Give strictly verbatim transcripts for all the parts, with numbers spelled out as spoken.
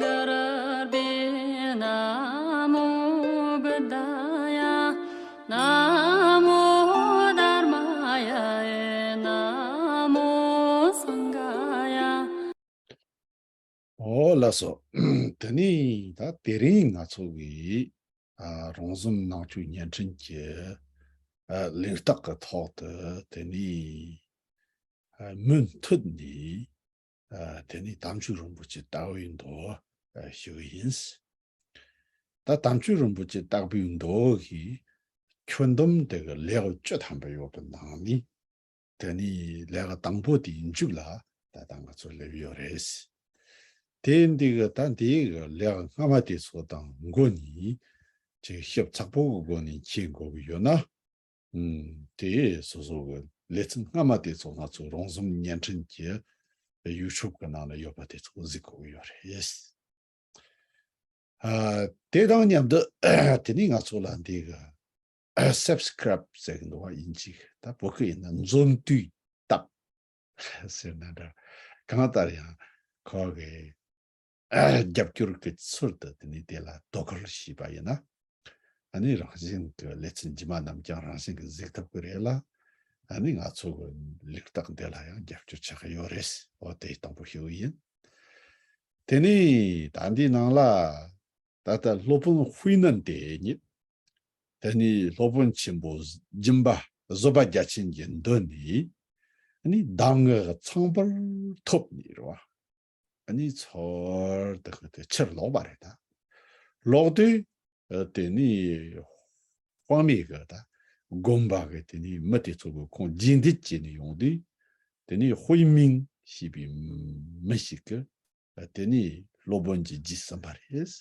གུ་རུ་བྷྱོ། ན་མོ་བུདྡྷཱ་ཡ། ན་མོ་དྷརྨཱ་ཡ། ན་མོ་སངྒྷཱ་ཡ། ཨོ་ལགས་སོ། དེ་ནས་ད་དེ་རིང་ང་ཚོ་གི་ཨ་རོང་ཟོམ་ནང་ཆོས་བརྙན་འཕྲིན་གྱི་ཨ་གླེང་སྟེགས་ཀྱི་ཐོག་ཏུ་དེ་ནས་ཨ་མུ་མཐུད་ནས་ཨ་དེ་ནས་དམ་ཆོས་རིན་པོ་ཆེ་དྭགས་པོའི་མདོ་ཨ་ཞུ་གི་ཡིན། ད་དམ་ཆོས་རིན་པོ་ཆེ་དྭགས་པོའི་མདོ་གི་ཁྱོན་བསྡོམས་དེ་གི་ལེའུ་བཅུ་ཐམ་པ་ཡོད་པའི་ནང་ནས། དེ་ནས་ལེའུ་དང་པོ་དེའི་མཇུག་ལ་ད་ལྟ་ང་ཚོ་སླེབས་ཡོད་རེད། དེ་འདི་གི་ད་འདི་གི་ལེའུ་སྔ་མ་དེ་ཚོ་དང་མགོ་ནས་ཅིག་ཞིབ་ཚགས་པོ་གི་སྒོ་ནས་མཁྱེན་དགོས་ཀྱི་ཡོད་ན། ཨུམ། དེ་སོ་སོ་གི་ལེ་ཚན་སྔ་མ་དེ་ཚོ་ང་ཚོ་རོང་ཟོམ་བརྙན་འཕྲིན་གྱི་ཡུ་ཊུབ་གི་ནང་ལ་ཡོད་པ་དེ་ཚོ་གཟིགས་དགོས་ཀྱི་ཡོད་རེད། ཨ། དེ་དང་མཉམ་དུ་དེ་ནས་ང་ཚོ་ལ་འདི་གི་སབ་སི་ཀ་རབ་ཟེར་གི་འདུག་བ། དབྱིན་ཇི་གི། ད་བོད་སྐད་ཡིན་ན་མཛོན་དུས་བཏབ་ཟེར་ན་འདྲ། གང་ལྟར་ཡང་ཁོ་གི་རྒྱབ་སྐྱོར་གི་ཚུལ་དུ་དེ་ནས་དེ་ལ་དོ་ཁུར་བྱས་པ་ཡིན་ན། ཨ་ནི་རང་བཞིན་གི་ལེ་ཚན་རྗེས་མ་རྣམས་ཀྱང་རང་བཞིན་གི་གཟིགས་ཐུབ་ཀྱི་རེད་ལ། ཨ་ནི་ང་ཚོ་གི་ལུགས་ལྟག་འདི་ལ་ཡང་རྒྱབ་སྐྱོར་ཆགས་ཀྱི་ཡོད་རེད། འོ་དེ་དང་པོ་ཞུ་གི་ཡིན། དེ་ནས་ད་འདི་ནང་ལ་ད་ལྟ་སློབ་དཔོན་ཧུའེ་ནན་དེ་ཉིད། དེ་ནས་སློབ་དཔོན་ཆེན་པོ་སྦྱིན་པ་བཟོད་པ་རྒྱ་ཆེན་གྱི་མདུན་ནས་ནི་གདམས་ངག་ཚངས་པར་ཐོབ་ནས་རེད་བ། ཨ་ནི་ཚུར་དེ་གི་དེ་ཕྱིར་ལོག་པ་རེད་ད། ལོག་དུས་ཨ་དེ་ནི་དཔག་མེད་གི་ད་དགོན་པ་གི་དེ་ནི་མི་དེ་ཚོ་གི་ཁོང་རྗེས་འདེད་བྱས་ནས་ཡོང་དུས། དེ་ནི་ཧུའེ་མིང་ཞེས་པའི་མི་ཞིག་གི་ཨ་དེ་ནི་སློབ་དཔོན་གྱི་རྗེས་ཟིན་པ་རེད།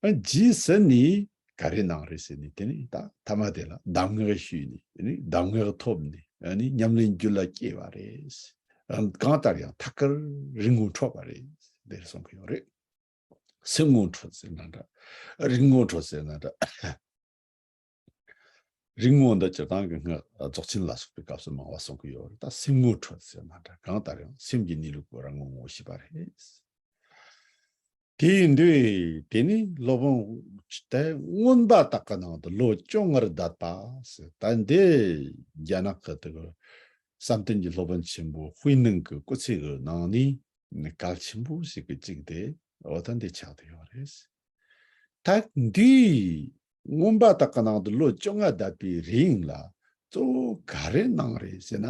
ཨ་རྗེས་ཟིན་ནས་ག་རེ་གནང་རེད་ཟེར་ནས། དེ་ནི་ད་མཐའ་མ་དེ་ལ་གདམས་ངག་ཞུས་ནས། དེ་ནི་གདམས་ངག་ཐོབ་ནས། ཨ་ནི་ཉམས་ལེན་རྒྱུད་ལ་སྐྱེས་པ་རེད། ཨ་གང་ལྟར་ཡང་ཐད་ཀར་རིག་ངོ་འཕྲོད་པ་རེད། དེར་གསུང་གི་ཡོད་རེད། སེམས་ངོ་འཕྲོད་ཟེར་ན་འདྲ། རིག་ངོ་འཕྲོད་ཟེར་ན་འདྲ། རིག་ངོ་འདི་སྤྱིར་བཏང་གི་སྔགས་རྫོགས་ཆེན་ལ་སོགས་པའི་སྐབས་སུ་མང་བ་གསུང་གི་ཡོད་རེད། ད་སེམས་ངོ་འཕྲོད་ཟེར་ན་འདྲ། གང་ལྟར་ཡང་སེམས་ཀྱི་གནས་ལུགས་ཀྱི་རང་ངོ་ངོ་ཤེས་པ་རེད། དེ་ཡིན་དུས་དེ་ནི་སློབ་དཔོན་དེ་མངོན་པ་དག་གི་ནང་དུ་ལོ་བཅོ་ལྔར་བསྡད་པ་ཟེར། ད་འདི་རྒྱ་ནག་གི་དེ་གི་བསམ་གཏན་གྱི་སློབ་དཔོན་ཆེན་པོ་ཧུའེ་ནན་གྱི་སྐུ་ཚེ་གི་ནང་ནས་ནི་གལ་ཆེན་པོ་ཞིག་གི་གཅིག་དེ་འོ་ད་འདི་ཆགས་བསྡད་ཡོད་རེད། ད་འདིའི་མངོན་པ་དག་གི་ནང་དུ་ལོ་བཅོ་ལྔ་བསྡད་པའི་རིང་ལ་གཙོ་བོ་ག་རེ་གནང་རེད་ཟེར་ན།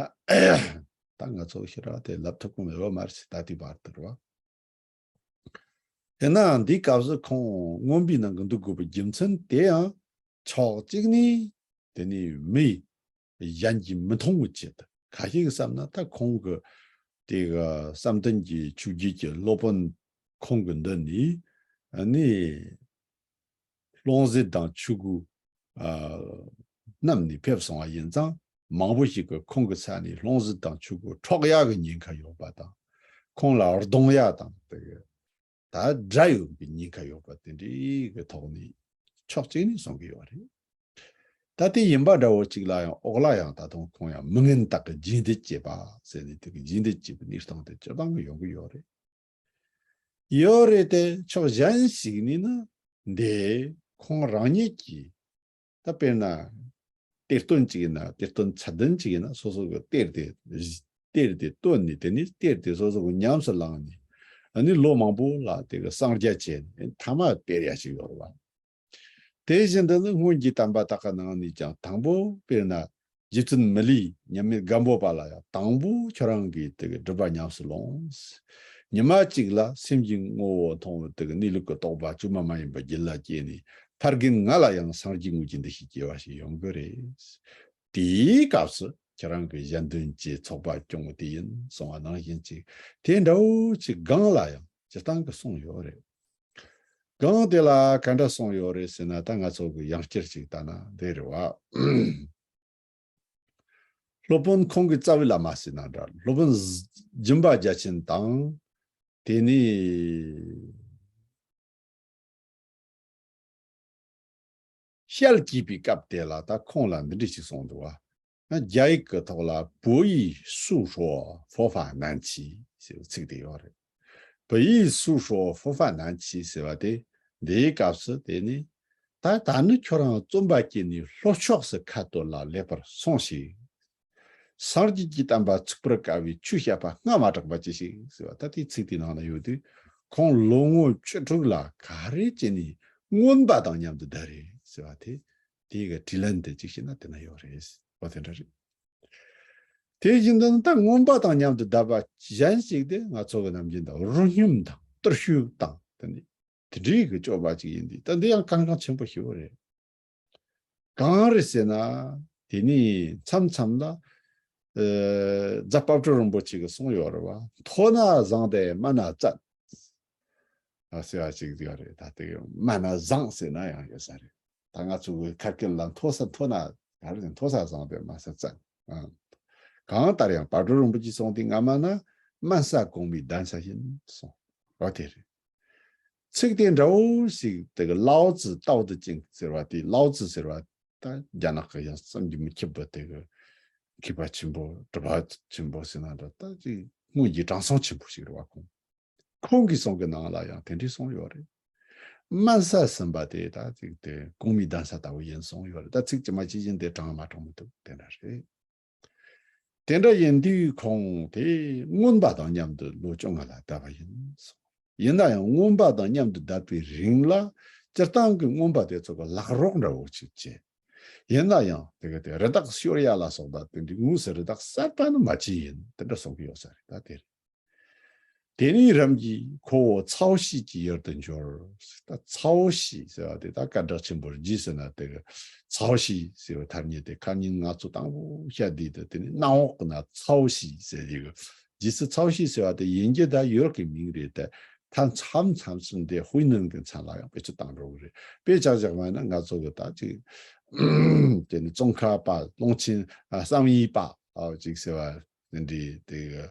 ད་ང་ཚོ་ཞེ་དྲག་དེ་ལབ་ཐུབ་ཀྱི་ཡོད་མ་རེད། ད་ལྟའི་བར་དུ་རེད་བ། དེས་ན་འདིའི་སྐབས་སུ་ཁོང་མངོན་པའི་ནང་གི་འདུག་དགོས་པའི་རྒྱུ་མཚན་དེ་ཡང་ཕྱོགས་གཅིག་ནས་དེ་ནི་མི་གཞན་གྱིས་མི་མཐོང་བའི་ཆེད་དུ། ཁ་ཤས་ཀྱིས་བསམ་ན་ད་ཁོང་གི་དེ་གི་བསམ་གཏན་གྱི་ཆོས་བརྒྱུད་ཀྱི་སློབ་དཔོན་ཁོང་གི་མདུན་ནས་ཨ་ནི་རླུང་བཟེད་དང་ཆོས་གོས་ཨ་བསྣམས་ནས་ཕེབས་སོང་བ་ཡིན་ཙང་། མང་པོ་ཞིག་གིས་ཁོང་གི་ས་ནས་རླུང་བཟེད་དང་ཆོས་གོས་འཕྲོག་ཡག་གི་ཉེན་ཁ་ཡོད་པ་དང་། ཁོང་ལ་རྡུང་ཡག་དང་དེ་གི་ད་དགྲ་ཡོང་གི་ཉེན་ཁ་ཡོད་པ་དེ་འདྲའི་གི་ཐོག་ནས་ཕྱོགས་གཅིག་ནས་གསུང་གི་ཡོད་རེད། ད་དེ་ཡིན་པ་འདྲ་བོ་གཅིག་ལ་ཡང་འོག་ལ་ཡང་ད་དུང་ཁོང་ཡང་མི་ངན་དག་གི་རྗེས་འདེད་བྱེད་པ་ཟེར་ནས། དེ་གི་རྗེས་འདེད་བྱེད་པའི་གནས་སྟངས་དེ་སྤྱིར་བཏང་གི་ཡོང་གི་ཡོད་རེད། ཡོད་རེད་དེ། ཕྱོགས་གཞན་ཞིག་ནས་ནི་འདི་ཁོང་རང་ཉིད་ཀྱིས། ད་དཔེར་ན་གཏེར་སྟོན་གཅིག་ཡིན་ན། གཏེར་སྟོན་ཚད་ལྡན་གཅིག་ཡིན་ན། སོ་སོ་གི་གཏེར་དེ་གཏེར་དེ་བཏོན་ནས། དེ་ནས་གཏེར་དེ་སོ་སོ་གི་ཉམས་སུ་བླངས་ནས། ཨ་ནི་ལོ་མང་པོ་ལ་དེ་གི་གསང་རྒྱ་བྱས་ནས་མཐའ་མ་སྟེར་ཡ་ཞིག་ཡོད་རེད་བ། དེ་བཞིན་དུ་ནི་སྔོན་གྱི་དམ་པ་དག་གི་ནང་ནས་ཀྱང་དང་པོ་དཔེར་ན་རྗེ་བཙུན་མི་ལའི་མཉམ་མེད་སྒམ་པོ་པ་ལ་ཡང་དང་པོ་ཁྱོད་རང་གིས་དེ་གི་སྒྲུབ་པ་ཉམས་སུ་ལོངས། ཉི་མ་གཅིག་ལ་སེམས་ཀྱི་ངོ་བོ་མཐོང་བའི་དེ་གི་གནས་ལུགས་ཀྱི་རྟོགས་པ་བཅོས་མ་མ་ཡིན་པ་རྒྱུད་ལ་སྐྱེས་ནས། ཕ་རྒན་ང་ལ་ཡང་སངས་རྒྱས་དངོས་ཀྱི་འདུ་ཤེས་སྐྱེ་བ་ཞིག་ཡོང་གི་རེད། དེའི་སྐབས་སུ་ཁྱེད་རང་གི་གཞན་དོན་གྱི་ཚོགས་པ་སྐྱོང་བ་དེ་ཡིན་གསུངས་པ་ནང་བཞིན་ཅིག་དེ་འདྲ་བོ་ཅིག་གང་ལ་ཡང་སྤྱིར་བཏང་གི་གསུངས་ཡོད་རེད། གང་དེ་ལ་ག་འདྲ་གསུངས་ཡོད་རེད་ཟེར་ན། ད་ང་ཚོ་གི་ཡང་བསྐྱར་ཅིག་ལྟ་ན་འདི་རེད་བ། སློབ་དཔོན་ཁོང་གི་རྩ་བའི་བླ་མ་ཟེར་ན་འདྲ། སློབ་དཔོན་སྦྱིན་པ་རྒྱ་ཆེན་དང་། དེ་ནས་ཞལ་གྱེས་པའི་སྐབས་དེ་ལ་ད་ཁོང་ལ་འདི་འདྲ་ཞིག་གསུངས་འདུག་བ། རྒྱ་ཡིག་གི་ཐོག་ལ་བོད་ཡིག་སུ་ཧྲོ་ཧྥོ་ཧྥ་ནན་ཆི་ཟེར་བའི་ཚིག་དེ་ཡོད་རེད། 不亦速说佛法难期ཟེར་བ་དེ། འདིའི་སྐབས་སུ་དེ་ནི། ད་ད་ནི་ཁྱོད་རང་བཙུན་པ་སྐྱེས་ནས་ལྷོ་ཕྱོགས་སུ་ཁ་གཏོད་ལ་ལེགས་པར་སོང་ཞིག་སངས་རྒྱས་ཀྱི་བསྟན་པ་ཚུགས་པར་དཀའ་བའི་ཆོས་བཤད་པ་སྔ་མ་དྲག་པ་ཅི་ཞིག་ཟེར་བ། ད་དེའི་ཚིག་དེའི་ནང་ན་ཡོད་དུས། ཁོང་ལོ་ངོ་བཅུ་དྲུག་ལ་ག་རེ་བྱས་ནས་རྔོན་པ་དང་མཉམ་དུ་བསྡད་རེད་ཟེར་བ་དེ། དེའི་གི་དྲིས་ལན་དེ་གཅིག་བྱས་ན་དེ་ན་ཡོད་རེད། འོ་དེ་འདྲ་རེད། དེ་བཞིན་དུ་ད་རྔོན་པ་དང་མཉམ་དུ་བསྡད་པ་གཞན་ཞིག་དེ་ང་ཚོ་གི་ནམ་རྒྱུན་དང་རོ་སྙོམས་དང་གཏོར་བཤུད་དང་དེ་ནི་དེ་འདྲའི་གི་སྤྱོད་པ་ཅིག་ཡིན་དུས། ད་འདི་ཡང་གལ་འགངས་ཆེན་པོ་ཞིག་རེད། གང་རེད་ཟེར་ན། དེ་ནི་མཚམས་མཚམས་ལ། ཨ། རྫ་དཔལ་སྤྲུལ་རིན་པོ་ཆེ་གིས་གསུངས་ཡོད་རེད་བ། མཐོ་ན་བཟང་སྟེ་དམའ་ན་བཙན། ཨ། ཟེར་བ་ཅིག་ཡོད་རེད། ད་དེ་དམའ་ན་བཟང་ཟེར་ན་ཡང་ཡོད་ས་རེད། ད་ང་ཚོ་གི་ཁ་སྐད་ལ་མཐོ་ས་མཐོ་ན། ག་རེ་ཟེར། མཐོ་ས་བཟང་སྟེ་དམའ་ས་བཙན། ཨ། གང་ལྟར་ཡང་དཔལ་སྤྲུལ་རིན་པོ་ཆེས་གསུངས་དེ། སྔ་མ་ན་དམན་ས་གོང་མའི་གདན་ས་ཡིན་གསུངས། འོ་དེ་རེད། ཚིག་དེ་འདྲ་བོ་ཞིག་དེ་གི་ལའོ་ཙི་ཏའོ་ཏེ་ཅིང་ཟེར་བ་དེ། ལའོ་ཙི་ཟེར་བ་ད་རྒྱ་ནག་གི་ཡང་བསམ་གྱིས་མི་ཁྱབ་པ་དེ་གི་མཁས་པ་ཆེན་པོ། གྲུབ་པ་ཆེན་པོ་ཟེར་ན་འདྲ། ད་ཅིག་སྔོན་གྱི་དྲང་སྲོང་ཆེན་པོ་ཞིག་རེད་བ། ཁོང་ཁོང་གི་གསུང་གི་ནང་ལ་ཡང་དེ་འདྲའི་གསུངས་ཡོད་རེད། དམན་ས་ཟིན་པ་དེ་ད་ཅིག་དེ་གོང་མའི་གདན་ས་ལྟ་བུ་ཡིན་གསུངས་ཡོད་རེད། ད་ཚིག་ཇི་མ་ཇི་བཞིན་དེ་དྲང་མ་དྲང་མི་འདུག་དེ་འདྲ་རེད། དེ་འདྲ་ཡིན་དུས་ཁོང་དེ་རྔོན་པ་དང་མཉམ་དུ་ལོ་བཅོ་ལྔ་ལ་བསྡད་པ་ཡིན་གསུངས། ཡིན་ན་ཡང་རྔོན་པ་དང་མཉམ་དུ་བསྡད་པའི་རིང་ལ། སྤྱིར་བཏང་གི་རྔོན་པ་དེ་ཚོ་གི་ལག་རོགས་འདྲ་བོ་ཅིག་བྱས། ཡིན་ན་ཡང་དེ་གི་དེ་རི་དྭགས་གཤོར་ཡ་ལ་སོགས་པ་དེ་འདྲའི་དངོས་སུ་རི་དྭགས་གསར་པ་ནི་མ་བྱས་ཡིན། དེ་འདྲ་གསུང་གི་ཡོད་ས་རེད། ད་དེ་རེད། དེ་ནས་རིམ་གྱིས་ཁོ་བོ་ཚའོ་ཤི་གྱི་ཡུལ་དུ་འབྱོར། ད་ཚའོ་ཤི་ཟེར་བ་དེ་ད་སྐད་གྲགས་ཆེན་པོ་རེད། རྗེས་སུ་ན་དེ་གི་ཚའོ་ཤི་ཟེར་བའི་ཐ་སྙད་དེ་ཁ་ཉིན་ང་ཚོ་དང་པོ་བཤད་དུས་དེ། དེ་ནི་གནམ་འོག་གི་ན་ཚའོ་ཤི་ཟེར་གྱི་གི། རྗེས་སུ་ཚའོ་ཤི་ཟེར་བ་དེ་དབྱིན་ཇི་དང་ཡོ་རོབ་ཀྱི་མིང་རེད་དེ། ད་མཚམས་མཚམས་སུ་འདི་ཧུའེ་ནན་གྱི་མཚན་ལ་ཡང་བེད་སྤྱོད་བཏང་འགྲོ་གི་རེད། དཔེ་ཆ་བཞག་པ་ན་ང་ཚོ་གི་ད་ཅིག་དེ་ནི་ཙོང་ཁ་པ། ཀློང་ཆེན། ཨ། བསམ་ཡས་པ། ཨ། ཅིག་ཟེར་བ། འདི་དེ་གི།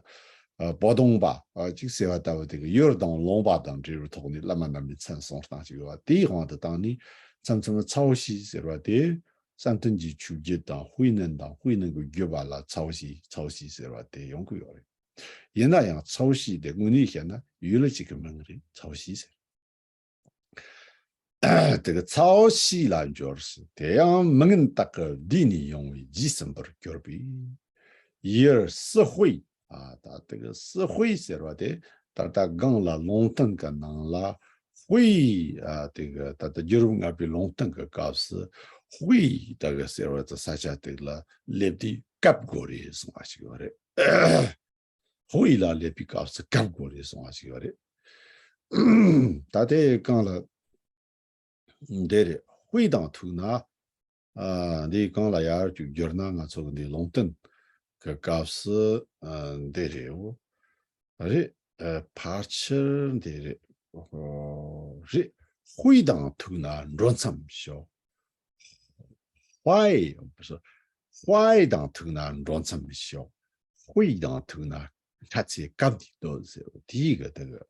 ཨ། པོ་ཏོང་པ། ཨ། ཅིག་ཟེར་བ་ལྟ་བུ་དེ་གི་ཡུལ་དང་ལུང་པ་དང་འབྲེལ་བའི་ཐོག་ནས་བླ་མ་རྣམས་ནས་མཚན་གསུངས་སྟངས་ཅིག་ཡོད་པ། དེའི་དབང་དུ་བཏང་ནས་མཚམས་མཚམས་ཚའོ་ཤི་ཟེར་བ་དེ། བསམ་གཏན་གྱི་ཆོས་བརྒྱུད་དང་ཧུའེ་ནན་དང་ཧུའེ་ནན་གྱི་བརྒྱུད་པ་ལ་ཚའོ་ཤི་ཚའོ་ཤི་ཟེར་བ་དེ་ཡོང་གི་ཡོད་རེད། ཡིན་ན་ཡང་ཚའོ་ཤི་དེ་དངོས་གནས་བཤད་ན་ཡུལ་གཅིག་གི་མིང་རེད། ཚའོ་ཤི་ཟེར། དེ་གི་ཚའོ་ཤི་ལ་འབྱོར་ཟེར། དེ་ཡང་མི་ངན་དག་གི་བདས་ནས་ཡོང་བའི་རྗེས་ཟིན་པར་གྱུར་པས། ཡུལ་སི་ཧུའེ། ཨ། ད་དེ་གི་སི་ཧུའེ་ཟེར་བ་དེ་ད་ལྟ་སྒང་ལ་ལུང་བསྟན་གྱི་ནང་ལ་ཧུའེ། ཨ། དེ་གི་ད་ལྟ་རྒྱལ་རབས་ལྔ་པའི་ལུང་བསྟན་གྱི་སྐབས་སུ་ཧུའེ་ད་གི་ཟེར་བ་དེ་ས་ཆ་དེ་ལ་སླེབས་དུས་བཀབ་དགོས་རེད་གསུངས་པ་ཞིག་ཡོད་རེད། ཧུའེ་ལ་སླེབས་པའི་སྐབས་སུ་བཀབ་དགོས་རེད་གསུངས་པ་ཞིག་ཡོད་རེད། ད་དེ་སྒང་ལ་འདི་རེད། ཧུའེ་དང་ཐུག་ན། ཨ། འདི་སྒང་ལ་ཡར་ཅིག་བསྒྱུར་ན་ང་ཚོ་གི་འདི་ལུང་བསྟན་གི་སྐབས་སུ། ཨ། འདི་རེད། འོ་རེད། ཨ། ཕལ་ཆེར་འདི་རེད། ཨོ་རེད། ཧུའེ་དང་ཐུག་ན་འགྲོ་མཚམས་ཞོག་ཧུའེ། ཧུའེ་དང་ཐུག་ན་འགྲོ་མཚམས་ཞོག་ཧུའེ་དང་ཐུག་ན་ཁྲ་ཚེ་སྐབས་འདི་ལྟོས་ཟེར། དེའི་གི་དེ་གི་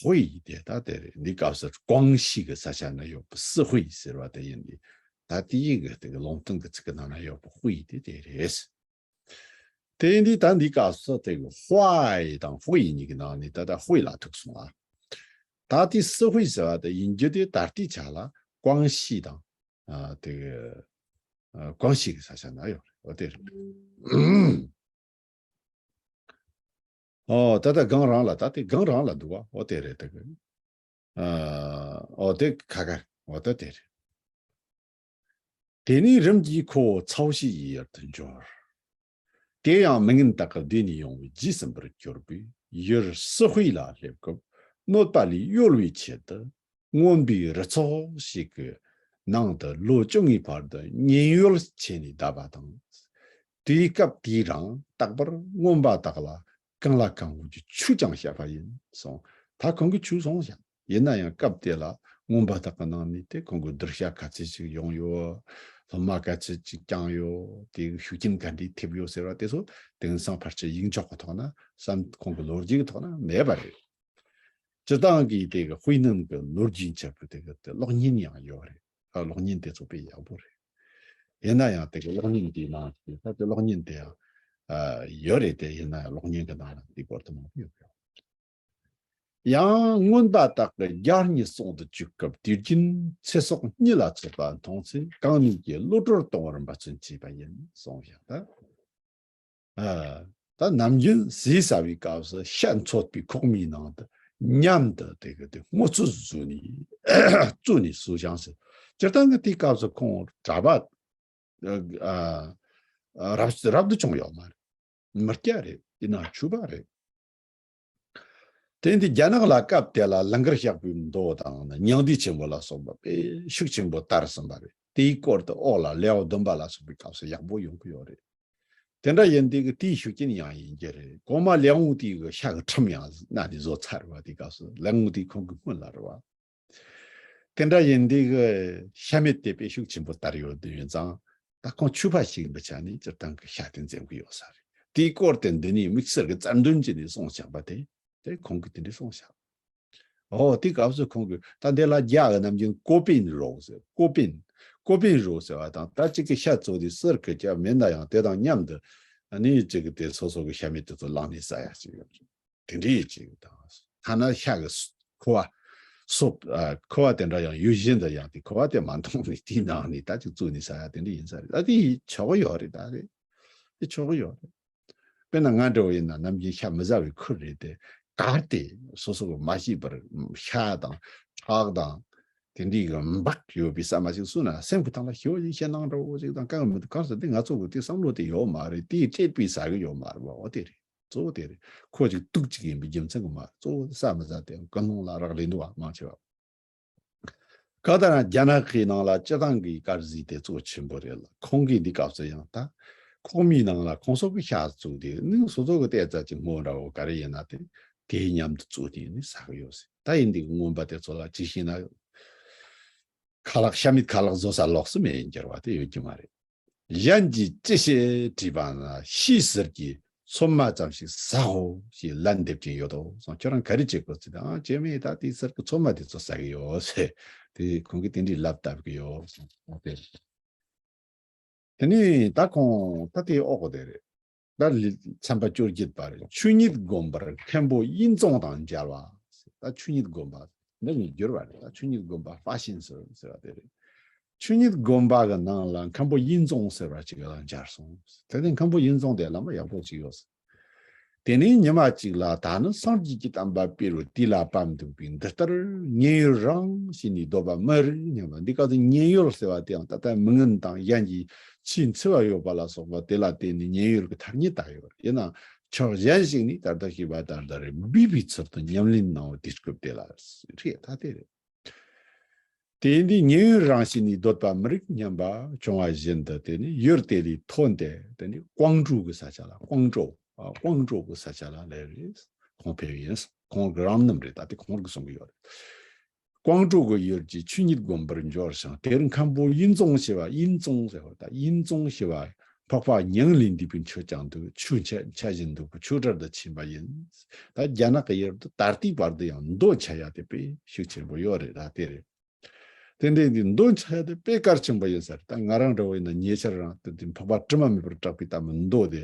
ཧུའེ་དེ་ད་དེ་རེད། འདི་སྐབས་སུ་ཀོང་ཞི་གི་ས་ཆ་ན་ཡོད་པ་སི་ཧུའེ་ཟེར་བ་དེ་ཡིན་དེ། ད་དེའི་གི་དེ་གི་ལུང་བསྟན་གི་ཚིག་གི་ནང་ན་ཡོད་པ་ཧུའེ་དེ་དེ་རེད། དེ་ཡིན་དུས་ད་འདི་སྐབས་སུ་དེ་གི་ཧུའེ་དང་ཧུའེ་གཉིས་ཀྱི་ནང་ནས་ད་ལྟ་ཧུའེ་ལ་ཐུག་སོང་ང་། ད་དེ་སི་ཧུའེ་ཟེར་བ་དེ་ཡིན་རྒྱུ་དེ་ད་ལྟའི་ཆ་ལ་ཀོང་ཞི་དང་། ཨ། དེ་གི། ཨ། ཀོང་ཞི་གི་ས་ཆ་ན་ཡོད་རེད། འོ་དེ་རེད། ཨོ། ད་ལྟ་སྒང་རང་ལ། ད་དེ་སྒང་རང་ལ་འདུག་བ། འོ་དེ་རེད། དེ་གི། ཨ། འོ་དེ་ཁ་ཁ། འོ་ད་དེ་རེད། དེ་ནས་རིམ་གྱིས་ཁོ་བོ་ཚའོ་ཤི་ཡི་ཡུལ་དུ་འབྱོར། དེ་ཡང་མི་ངན་དག་གི་བདས་ནས་ཡོང་བའི་རྗེས་ཟིན་པར་གྱུར་པས། ཡུལ་སི་ཧུའེ་ལ་སླེབས་སྐབས་གནོད་པ་ལས་གཡོལ་བའི་ཆེད་དུ། རྔོན་པའི་རུ་ཚོགས་ཤིག་གི་ནང་དུ་ལོ་བཅོ་ལྔའི་བར་དུ་ཉེན་གཡོལ་བྱས་ནས་བསྡད་པ་དང་། དེའི་སྐབས་དེའི་རིང་རྟག་པར་རྔོན་པ་དག་ལ་གང་ལ་གང་འོས་ཀྱི་ཆོས་ཀྱང་བཤད་པ་ཡིན་གསུངས། ད་ཁོང་གིས་ཆོས་གསུངས་ཤག་ཡིན་ན་ཡང་སྐབས་དེ་ལ་རྔོན་པ་དག་གི་ནང་ནས་དེ་ཁོང་གི་གདུལ་བྱ་ག་ཚད་ཅིག་ཡོང་ཡོད། སློབ་མ་ག་ཚད་ཅིག་བསྐྱངས་ཡོད། དེའི་ཤུགས་རྐྱེན་ག་འདྲས་ཐེབས་ཡོད་ཟེར་བ་དེ་ཚོ་དེང་སང་ཕལ་ཆེར་ཡིག་འཇོག་གི་ཐོག་ན་བསམ། ཁོང་གི་ལོ་རྒྱུས་ཀྱི་ཐོག་ན་མེད་པ་རེད། སྤྱིར་བཏང་གི་དེ་གི་ཧུའེ་ནན་གྱི་ལོ་རྒྱུས་འཆད་པོ་དེ་གི་དེ་གློག་བརྙན་ཡང་ཡོད་རེད། ཨ། གློག་བརྙན་དེ་ཚོ་དཔེ་ཡག་པོ་རེད། ཡིན་ན་ཡང་དེ་གི་གློག་བརྙན་དེའི་ནང་དེ་ད་དེ་གློག་བརྙན་དེ་ཡང་ཨ་ཡོད་རེད་དེ། ཡིན་ན་ཡང་གློག་བརྙན་གྱི་ནང་ལ་དེ་སྐོར་དུ་མང་པོ་ཡོད་རེད། ཡང་མངོན་པ་དག་གི་རྒྱ་གཉིས་ཟུང་དུ་བཅུག་སྐབས་དུས་རྒྱུན་ཚེ་སྲོག་གཉིས་ལ་མཚོན་པ་མཐོང་ཚེ་གང་ནུས་ཀྱིས་གློད་གྲོལ་གཏོང་བར་འབད་བརྩོན་བྱས་པ་ཡིན་གསུངས་ཤིང་། ད་ཨ། ད་ནམ་རྒྱུན་ཟས་ཟ་བའི་སྐབས་སུ་ཤ་འཚོད་པའི་ཁོག་མའི་ནང་དུ་མཉམ་དུ་དེ་གི་དེ་སྔོ་ཚོད་བཟོས་ནས་བཙོས་ནས་ཟོས་ཤིང་ཟེར། སྤྱིར་བཏང་གི་དེའི་སྐབས་སུ་ཁོང་གྲྭ་པ་ཨ། ཨ། རབ་རབ་ཏུ་བྱུང་ཡོད་མ་རེད། མི་སྐྱ་རེད། ཡིན་ནའང་ཆོས་པ་རེད། དེ་འདི་རྒྱ་ནག་ལ་སྐབས་དེ་ལ་ལང་ཀར་གཤེགས་པའི་མདོ་དང་ཉང་བསྟན་ཆེན་པོ་ལ་སོགས་པ་དཔེ་ཤུགས་ཆེན་པོ་དར་ཟིན་པ་རེད། དེའི་སྐོར་དུ་ཨོ་ལ་ལེའུ་བདུན་པ་ལ་སོགས་པའི་སྐབས་སུ་ཡག་པོ་ཡོང་གི་ཡོད་རེད། དེ་འདྲ་ཡིན་དུས་ཀྱི་དེའི་ཤུགས་རྐྱེན་ཡང་ཡིན་གྱི་རེད། གོང་མ་ལེའུ་དེའི་གི་ཤ་གི་ཁྲིམས་ཡང་གནའ་ནས་བཟོ་ཚར་བ། དེ་སྐབས་སུ་ལེའུ་དེ་ཁོང་གི་སྔོན་ལ་རེད་བ། དེ་འདྲ་ཡིན་དུས་ཀྱི་ཤ་མེད་དེ་དཔེ་ཤུགས་ཆེན་པོ་དར་ཡོད་དུས་ཡིན་ཙང་། ད་ཁོང་ཆོས་པ་ཞིག་ཡིན་པའི་ཆ་ནས་སྤྱིར་བཏང་གི་ཤ་དེ་འཛེམ་གི་ཡོད་ས་རེད། དེའི་སྐོར་དེ་འདི་ནས་དམིགས་བསལ་གྱི་རྩལ་འདོན་བྱས་ནས་གསུངས་བཞག་པ་དེ། དེ་ཁོང་གིས་དེ་འདྲ་གསུངས་བཞག། ཨོ། དེ་སྐབས་སུ་ཁོང་གིས་ད་འདི་ལ་རྒྱ་གི་ནམ་རྒྱུན་ཀོ་པིན་རོ་ཟེར། ཀོ་པིན། ཀོ་པིན་རོ་ཟེར་བ་དང་། ད་གཅིག་གི་ཤ་བཙོས་ཏེ་གསེར་གྱི་སྐྱ་མེད་ན་ཡང་དེ་དང་མཉམ་དུ་ནི་གཅིག་གི་དེ་སོ་སོ་གི་ཤ་མེད་དེ་ཚོ་བླངས་ནས་ཟ་ཡ་ཅིག་ཡོད། དེ་འདྲའི་ཅིག་དང་། ཐ་ན་ཤ་གི་ཁུ་བ། སོབ། ཨ། ཁུ་བ་དེ་འདྲ་ཡང་ཡུལ་གཞན་དུ་ཡང་དེ་ཁུ་བ་དེ་མ་འཐུང་ནས་དེའི་ནང་ནས་ད་ཅིག་བཙོས་ནས་ཟ་ཡ་དེ་འདྲ་ཡིན་ས་རེད། ད་དེ་ཆོག་གི་ཡོད་རེད། ད་རེད། དེ་ཆོག་གི་ཡོད་རེད། དཔེར་ན་ང་འདྲ་བོ་ཡིན་ན་ནམ་རྒྱུན་ཤ་མི་ཟ་བའི་ཁུར་རེད་དེ། གར་ཏེ་སོ་སོ་གི་མ་ཤེས་པར་ཤ་དང་ཁྲག་དང་དེ་འདྲའི་གི་འབག་ཡོད་པའི་ཟ་མ་ཞིག་གསོས་ན་སེམས་ཀྱི་ཐང་ལ་ཞེ་པོ་ཞིག་ཞེད་སྣང་འདྲ་བོ་ཞིག་དང་། གང་མི་འདུག་གང་ཟེར་དེ་ང་ཚོ་གི་དེ་བསམ་བློ་དེ་ཡོད་མ་རེད། དེ་སྤྲད་པའི་ཟ་གི་ཡོད་མ་རེད་བ། འོ་དེ་རེད། གཙོ་བོ་དེ་རེད། ཁོ་ཅིག་དུག་ཅིག་ཡིན་པའི་རྒྱུ་མཚན་གྱིས་མ་རེད། གཙོ་བོ་ཟ་མི་ཟ་དེ་ཀུན་སློང་ལ་རག་ལས་འདུག་བ། མང་ཆེ་བ། གང་ལྟར་རྒྱ་ནག་གི་ནང་ལ་སྤྱིར་བཏང་གི་དཀར་ཟས་དེ་གཙོ་ཆེན་པོ་རེད་ལ། ཁོང་གིས་འདི་སྐབས་སུ་ཡང་ད་ཁོག་མའི་ནང་ལ་ཁོང་སོགས་ཀྱི་ཤ་བཙོས་ཏེ་ནི་སོ་སོ་གི་ཏོག་ཙམ་ཅིག་སྔོ་འདྲ་བོ་ག་རེ་ཡིན་ན་དེ་དེའི་མཉམ་དུ་བཙོས་ཏེ་ནི་ཟ་གི་ཡོད་ཟེར། ད་ཡིན་དུས་རྔོན་པ་དེ་ཚོ་ལ་ཅི་ཤེས་ན། ཁ་ལག་ཤ་མེད་ཁ་ལག་བཟོ་ས་ལོགས་སུ་མེད་འགྱུར་བ་དེ་ཡོད་ཀྱི་མ་རེད། གཞན་གྱིས་ཅི་བྱེད་དྲིས་པ་ན། ཤིའི་ཟུར་གྱི་ཚོད་མ་ཙམ་ཞིག་ཟ་ཧོ་ཞེས་ལན་འདེབས་ཀྱིན་ཡོད་དོ་གསུངས། ཁྱོད་རང་ག་རེ་བྱེད་དགོས་ཟེར་དང་། ཨ། བྱེད་མེད། ད་དེའི་ཟུར་གྱི་ཚོད་མ་དེ་ཚོ་ཟ་གི་ཡོད་ཟེར། དེ་ཁོང་གིས་དེ་འདྲའི་ལབ་བཏབ་ཀྱི་ཡོད་གསུངས། དེ་ནས་ད་ཁོང་ད་དེའི་འོག་གོ་དེ་རེད། ད་ལི་ཚན་པ་བཅོ་བརྒྱད་པ་རེད། ཆོས་ཉིད་སྒོམ་པར་མཁན་པོ་དབྱིན་ཙོང་དང་མཇལ་བ། ད་ཆོས་ཉིད་སྒོམ་པ་འདི་ནི་བསྒྱུར་བ་རེད། ད་ཆོས་ཉིད་སྒོམ་པ་ཧྥ་ཤིན་ཟེར་ཟེར་བ་དེ་རེད། ཆོས་ཉིད་སྒོམ་པ་གི་ནང་ལ་མཁན་པོ་དབྱིན་ཙོང་ཟེར་བ་ཅིག་ལ་མཇལ་སོང་། དེ་ནས་མཁན་པོ་དབྱིན་ཙོང་དེ་བླ་མ་ཡག་པོ་ཅིག་ཡོད། དེ་ནས་ཉི་མ་གཅིག་ལ། ད་ནི་སངས་རྒྱས་ཀྱི་བསྟན་པ་སྤེལ་བར་དུས་ལ་བབ་འདུག་པས། འདི་ལྟར་མཉན་ཡོད་རང་བྱས་ནས་སྡོད་པ་མི་རིགས་སྙམ་པ། འདི་སྐབས་སུ་མཉན་ཡོད་ཟེར་བ་དེའང་ད་ལྟ་མི་ངན་དང་གཞན་གྱི་ཆེས་འཚེ་བ་ཡོད་པ་ལ་སོགས་པ་དེ་ལ་བརྟེན་ནས་མཉན་ཡོད་ཀྱི་ཐ་སྙད་བཏགས་ཡོད་རེད། ཡིན་ནའང་ཕྱོགས་གཞན་ཞིག་ནས་ད་ལྟ་ཞེས་པ་ལྟར་ད་རེས་སྦས་པའི་ཚུལ་དུ་ཉམས་ལེན་གནང་བ་དུས་སྐབས་དེ་ལ་རེད། ད་དེ་རེད། དེ་ཡིན་དུས་མཉན་ཡོད་རང་བཞིན་ནི་འདོད་པ་མི་རིགས་སྙམ་པ་བྱུང་བ་བཞིན་དུ། དེ་ནི་ཡུལ་དེ་ལས་ཐོན་ཏེ། དེ་ནི་ཀོང་ཀྲོའུ་གི་ས་ཆ་ལ། ཀོང་ཀྲོའུ། ཨ། ཀོང་ཀྲོའུ་གི་ས་ཆ་ལ་སླེབས་རེད། ཁོང་ཕེབས་ཡིན། ཁོང་གི་རང་རྣམ་རེད། ད་དེ་ཁོང་གིས་གསུང་གི་ཡོད་རེད། ཀོང་ཀྲོའུ་གི་ཡུལ་གྱི་ཆོས་ཉིད་སྒོམ་པར་འབྱོར་ཞིང་། དེར་མཁན་པོ་དབྱིན་ཙོང་ཞེས་པ། དབྱིན་ཙོང་ཟེར་བ་ད། དབྱིན་ཙོང་ཞེས་པ། འཕགས་པ་མྱང་ལས་འདས་པའི་ཆོས་ཀྱང་འདུག་ཆོས་འཆད་འཆད་བཞིན་འདུག་པ། ཆོས་གྲལ་དུ་ཕྱིན་པ་ཡིན། ད་རྒྱ་ནག་གི་ཡུལ་དུ་ད་ལྟའི་བར་དུ་ཡང་མདོ་འཆད་ཡ་དེ་དཔེ་ཤུགས་ཆེན་པོ་ཡོད་རེད། ད་དེ་རེད། དེ་འདྲའི་འདི་མདོ་འཆད་ཡ་དེ་དཔེ་གལ་ཆེན་པོ་ཡིན་ས་རེད། ད་ང་རང་འདྲ་བོ་ཡིན་ན་ཉེ་ཆར་རང་དེ་འདི་འཕགས་པ་དྲི་མ་མེད་པར་གྲགས་པའི་ད་མདོ་དེ་